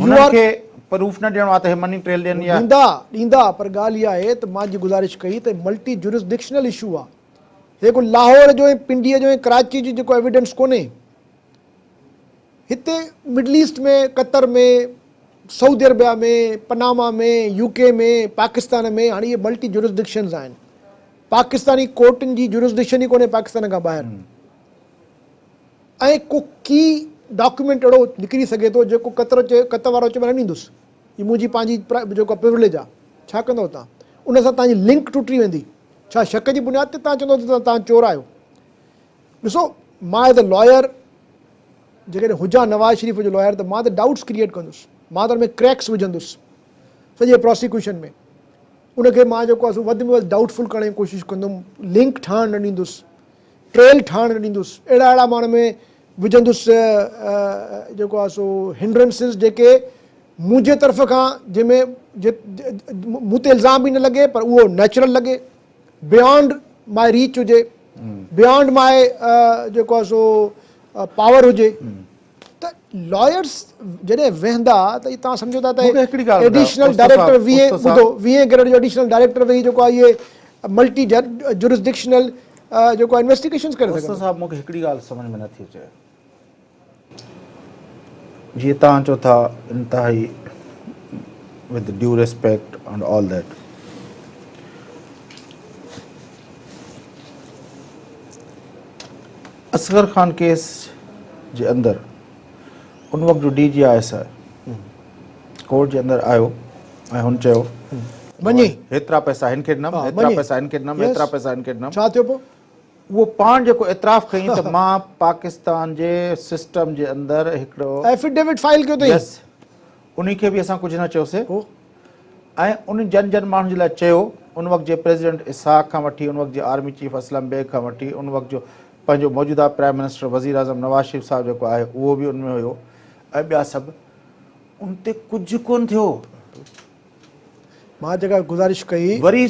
هنن کي پروف نه ڏيڻو آهي ته هي مني ٽريل ڏين يا. ڏيندا ڏيندا پر ڳالهه اها آهي ته مان جي گذارش ڪئي ته ملٽي جورسڊڪشنل اشو آهي هي ڪو لاهور جو ۽ پنڊي جو ۽ ڪراچي جو جيڪو ايويڊنس ڪونهي هتي middle east ۾ Qatar ۾ Saudi Arabia ۾ Panama ۾ U K ۾ Pakistan ۾ هاڻي اهي ملٽي جورسڊڪشنز آهن پاڪستاني ڪورٽن جي جورسڊڪشن ئي ڪونهي پاڪستان کان ٻاهر. ۽ ڪو ڪي ڊاڪيومينٽ اهڙو نڪري سگهي ٿو جيڪو قطر چئي قطر وارو چئي مان نه ڏيندس هي منهنجي پنهنجي جيڪو پروليج آهي ڇا ڪندؤ توهان ان سان توهان جي لنڪ ٽٽي ويندي ڇا شڪ جي بنياد تي توهان چوندؤ ته توهان چور آهيو ڏسو مان ايز اي لائر جيڪڏهن هجان نواز شريف جو لائر ته مان ته ڊائوٽس ڪريئيٽ ڪندس مان ته ان ۾ ڪريڪس وجهندس سڄي پراسيڪيوشن ۾ ان کي مان جيڪو آهي سو وڌ ۾ وڌ ڊائوٽ فل ڪرڻ جي ڪوشش ڪندم لنڪ ٺاهڻ نه ڏيندس ٽريل ٺاهڻ نه ڏيندس، اهڙا اهڙا مان ان ۾ وجهندس جيڪو آهي سو هنڊرنسز جيڪي منهنجي طرف کان جنهن ۾ مون تي الزام به نه لڳي پر اهو نيچرل لڳي بيانڊ ماء ريچ هجي بيانڊ ماء جيڪو آهي سو پاور هجي ته لائرس جڏهن ويهندا ته توهان سمجهو ٿا ته ايڊيشنل ڊائريڪٽر ويهين ٻڌو ويهين گريڊ جو ايڊيشنل ڊائريڪٽر ويهي جيڪو آهي اهي ملٽي جورسڊڪشنل جيڪو آهي انويسٽيگيشنز ڪري سگهندو. استاد صاحب مون کي هڪڙي ڳالهه سمجهه ۾ نٿي اچي جيئن توهان چئو ٿا انتهائي with due respect and all that Asghar Khan case جي اندر ان وقت جو D G I S I court جي اندر آيو ۽ هن چيو مڃي. هيترا پئسا هن کي ڏنم، هيترا پئسا هن کي ڏنم، هيترا پئسا هن کي ڏنم. ڇا ٿيو پوء؟ اهو پاڻ جيڪو اعتراف ڪيائين ته مان پاڪستان جي سسٽم جي اندر هڪڙو. ايفيڊيوٽ فائل ڪيو اٿئي. يس. انهي کي به اسان ڪجهه نه چيوسي. ۽ ان جن جن ماڻهن جي لاء چيو، ان وقت جي پريزيڊنٽ اسحاق کان وٺي ان وقت جي آرمي چيف اسلم بيگ کان وٺي ان وقت جو پنهنجو موجوده پرائم منسٽر وزيراعظم نواز شريف صاحب جيڪو آهي اهو به ان ۾ هيو ۽ ٻيا سڀ ان تي ڪجهه ڪونه ٿيو. مان جيڪا گذارش ڪئي. وري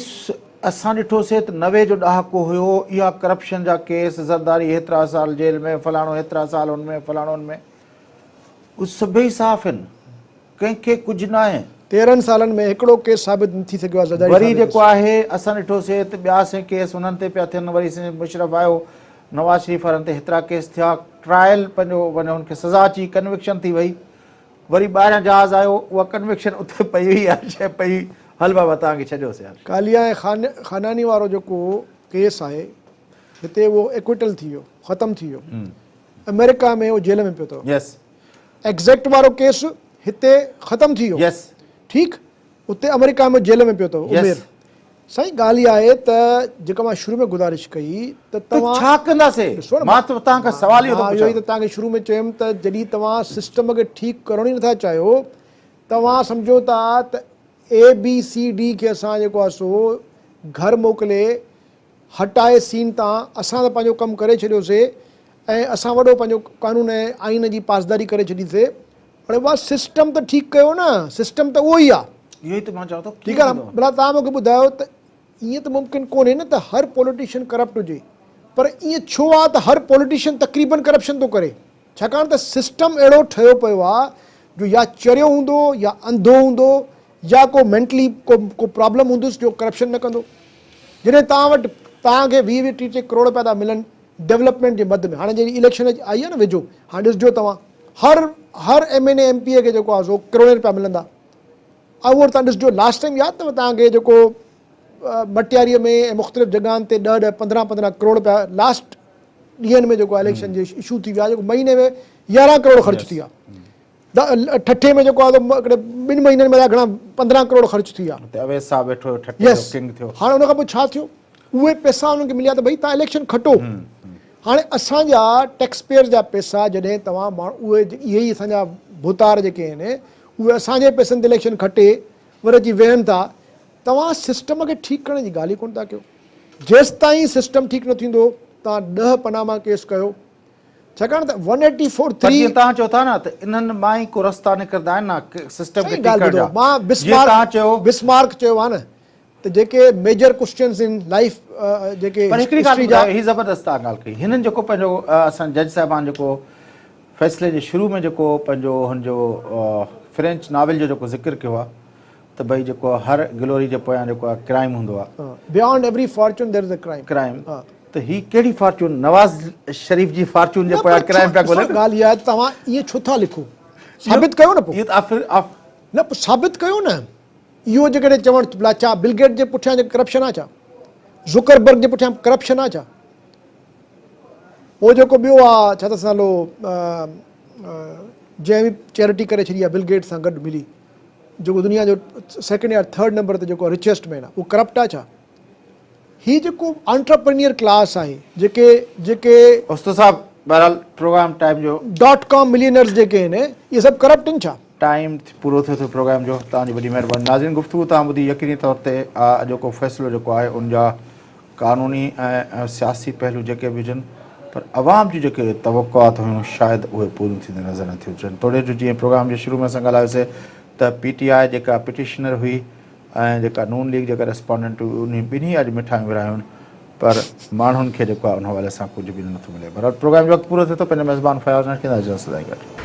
اسان ڏٺوسي ته 90 جو ڏهاڪو هيو، اها ڪرپشن جا ڪيس، زرداري هيترا سال جيل ۾، فلاڻو هيترا سال ان ۾، فلاڻو ان ۾، اهي سڀئي صاف آهن، ڪنهن کي ڪجهه ناهي. 13 سالن ۾ هڪڙو ڪيس ثابت نه ٿي سگهيو آهي زرداري وري جيڪو آهي اسان ڏٺوسي ته ٻيا سين ڪيس انهن تي پيا ٿين، وري سين مشرف آيو، نواز شريف وارن تي هيترا ڪيس ٿيا، ٽرائل پنهنجو وڃي هن کي سزا اچي ڪنوڪشن ٿي وئي، وري ٻاهريان جهاز آيو اها ڪنوڪشن اتي پئي هئي هر شيء پئي هئي، هل بابا توهان کي ڇڏيوسي هل. ڪاليا ۽ خاناني وارو جيڪو ڪيس آهي هتي اهو ايڪويٽل ٿي ويو، ختم ٿي ويو، آمريڪا ۾ اهو جيل ۾ پيو اٿو. يس. ايگزيڪٽ وارو ڪيس هتي ختم ٿي ويو. يس. ٺيڪ اتي آمريڪا ۾ جيل ۾ پيو اٿو عمير. سائين ڳالهه اها آهي ته جيڪا مان شروع ۾ گذارش ڪئي ته توهان ڇا ڪنداسي؟ مان ته توهان کان سوال اهو ٿو پڇان. مان اهو ئي ته توهان کي شروع ۾ چيم ته جڏهن توهان سسٽم کي ٺيڪ ڪرڻ ئي نٿا چاهيو توهان سمجهو ٿا ته اي بي سي ڊي کي اسان جيڪو آهي سو گهر موڪلي هٽائي سين تان اسان ته پنهنجو ڪم ڪري ڇڏيوسي ۽ اسان وڏو پنهنجو قانون ۽ آئين جي پاسداري ڪري ڇڏيسي. اڙي واھ سسٽم ته ٺيڪ ڪيو نه سسٽم ته اهو ئي آ. اهو ئي ته مان چوان ٿو ٺيڪ آ نه ڀلا توهان مونکي ٻڌايو ته ائين ته ممڪن ڪونهي نه ته هر پوليٽيشن ڪرپٽ هجي پر ائين ڇو آ ته هر پوليٽيشن تقريبن ڪرپشن ٿو ڪري ڇاڪاڻ ته سسٽم اهڙو ٺهيو پيو آ جو يا چريو هوندو يا انڌو هوندو يا ڪو مينٽلي ڪو ڪو پرابلم هوندس جو ڪرپشن نه ڪندو جڏهن توهان وٽ توهان کي 20 20 30 30 ڪروڙ رپيا ٿا ملن ڊولپمينٽ جي مد ۾ هاڻي جڏهن اليڪشن آئي آ نه ويجهو هاڻي ڏسجو توهان هر هر M N A M P A کي جيڪو آهي سو ڪروڙين رپيا ملندا ۽ اهو توهان ڏسجو لاسٽ ٽائيم ياد اٿو توهان کي جيڪو مٽياري ۾ ۽ مختلف جڳهن تي 10 10 15 15 ڪروڙ رپيا لاسٽ ڏينهن ۾ جيڪو اليڪشن جي اشو ٿي ويا جيڪو مهيني ۾ 11 ڪروڙ خرچ ٿي ويا ٺٽي ۾ جيڪو آهي هڪڙي ٻن مهينن ۾ گهڻا 15 ڪروڙ خرچ ٿي ويا. اتي اويس صاحب ويٺو هيو ٺٽي جو ڪنگ ٿيو. هاڻي ان کان پوء ڇا ٿيو؟ اهي پئسا انهن کي مليا ته ڀئي توهان اليڪشن کٽو. هاڻي اسان جا ٽيڪس پيئرز جا پئسا جڏهن توهان ماڻهو اهي اهي ئي اسان جا ڀوتار جيڪي آهن اهي اسان جي پئسن تي اليڪشن کٽي وري اچي ويهن ٿا. توهان سسٽم کي ٺيڪ ڪرڻ جي ڳالهه ئي ڪونه ٿا ڪيو. جيستائين سسٽم ٺيڪ نه ٿيندو توهان 10 پناما ڪيس ڪيو ڇاڪاڻ ته ون ايٽي فور ٿري. پر جيئن توهان چئو ٿا نه ته انهن مان ئي ڪو رستا نڪرندا آهن نه سسٽم کي ٺيڪ ڪرڻ جا. مان جيئن توهان چيو. بسمارڪ چيو آهي نه ته جيڪي ميجر ڪوسچنز ان لائيف جيڪي پر هڪڙي ڳالهه ٻڌايو هي زبردست توهان ڳالهه ڪئي هنن جيڪو پنهنجو اسان جج صاحبان جيڪو فيصلي جي شروع ۾ جيڪو پنهنجو هن جو فرينچ ناول جو جيڪو ذڪر ڪيو آهي ته ڀئي جيڪو هر گلوري جي پويان جيڪو آهي ڪرائيم هوندو آهي. Beyond every fortune there is a crime. Crime ته هي ڪهڙي فارچون نواز شريف جي فارچون جي پويان ڪرائيم پيا ڳولين. ڳالهه اها آهي ته توهان ائين ڇو ٿا لکو؟ ثابت ڪيو نه پوء. اهو ته آخر نه پوء ثابت ڪيو نه. اهو جيڪڏهن چوڻ ڀلا ڇا بل گيٽ جي پٺيان جيڪا ڪرپشن آهي ڇا؟ زڪربرگ جي پٺيان ڪرپشن آهي ڇا؟ پوء جيڪو ٻيو آهي ڇا اٿس نالو جنهن به چيرٽي ڪري ڇڏي آهي بل گيٽ سان گڏ ملي جيڪو دنيا جو سيڪنڊ يا ٿرڊ نمبر تي جيڪو رچيسٽ مين آهي اهو ڪرپٽ آهي ڇا؟ هي جيڪو آنٽرپرينيئر ڪلاس آهي جيڪي جيڪي استاد صاحب بهرحال پروگرام ٽائيم جو. ڊاٽ ڪام ملينرز جيڪي آهن اهي سڀ ڪرپٽ آهن ڇا؟ ٽائيم پورو ٿيو ٿو پروگرام جو توهان جي وڏي مهرباني ناظرين گفتگو توهان ٻڌي يقيني طور تي اڄوڪو فيصلو جيڪو آهي ان جا قانوني ۽ سياسي پهلو جيڪي به هجن پر عوام جون جيڪي توقعات هيون شايد اهي پوريون ٿيندي نظر نه ٿيون اچن توڙي جو جيئن پروگرام جي شروع ۾ اسان ڳالهايوسي ته پي ٽي آء جيڪا پٽيشنر هئي ۽ جيڪا نون ليگ جيڪا ريسپانڊنٽ هئي انهي ٻنهي اڄ مٺايون ورهايون پر ماڻهن کي جيڪو آهي ان حوالي سان ڪجهه به نٿو ملي بهرحال پروگرام جو وقت پورو ٿئي ٿو پنهنجي ميزبان فياض ناز کي اجازت سدائين گڏ.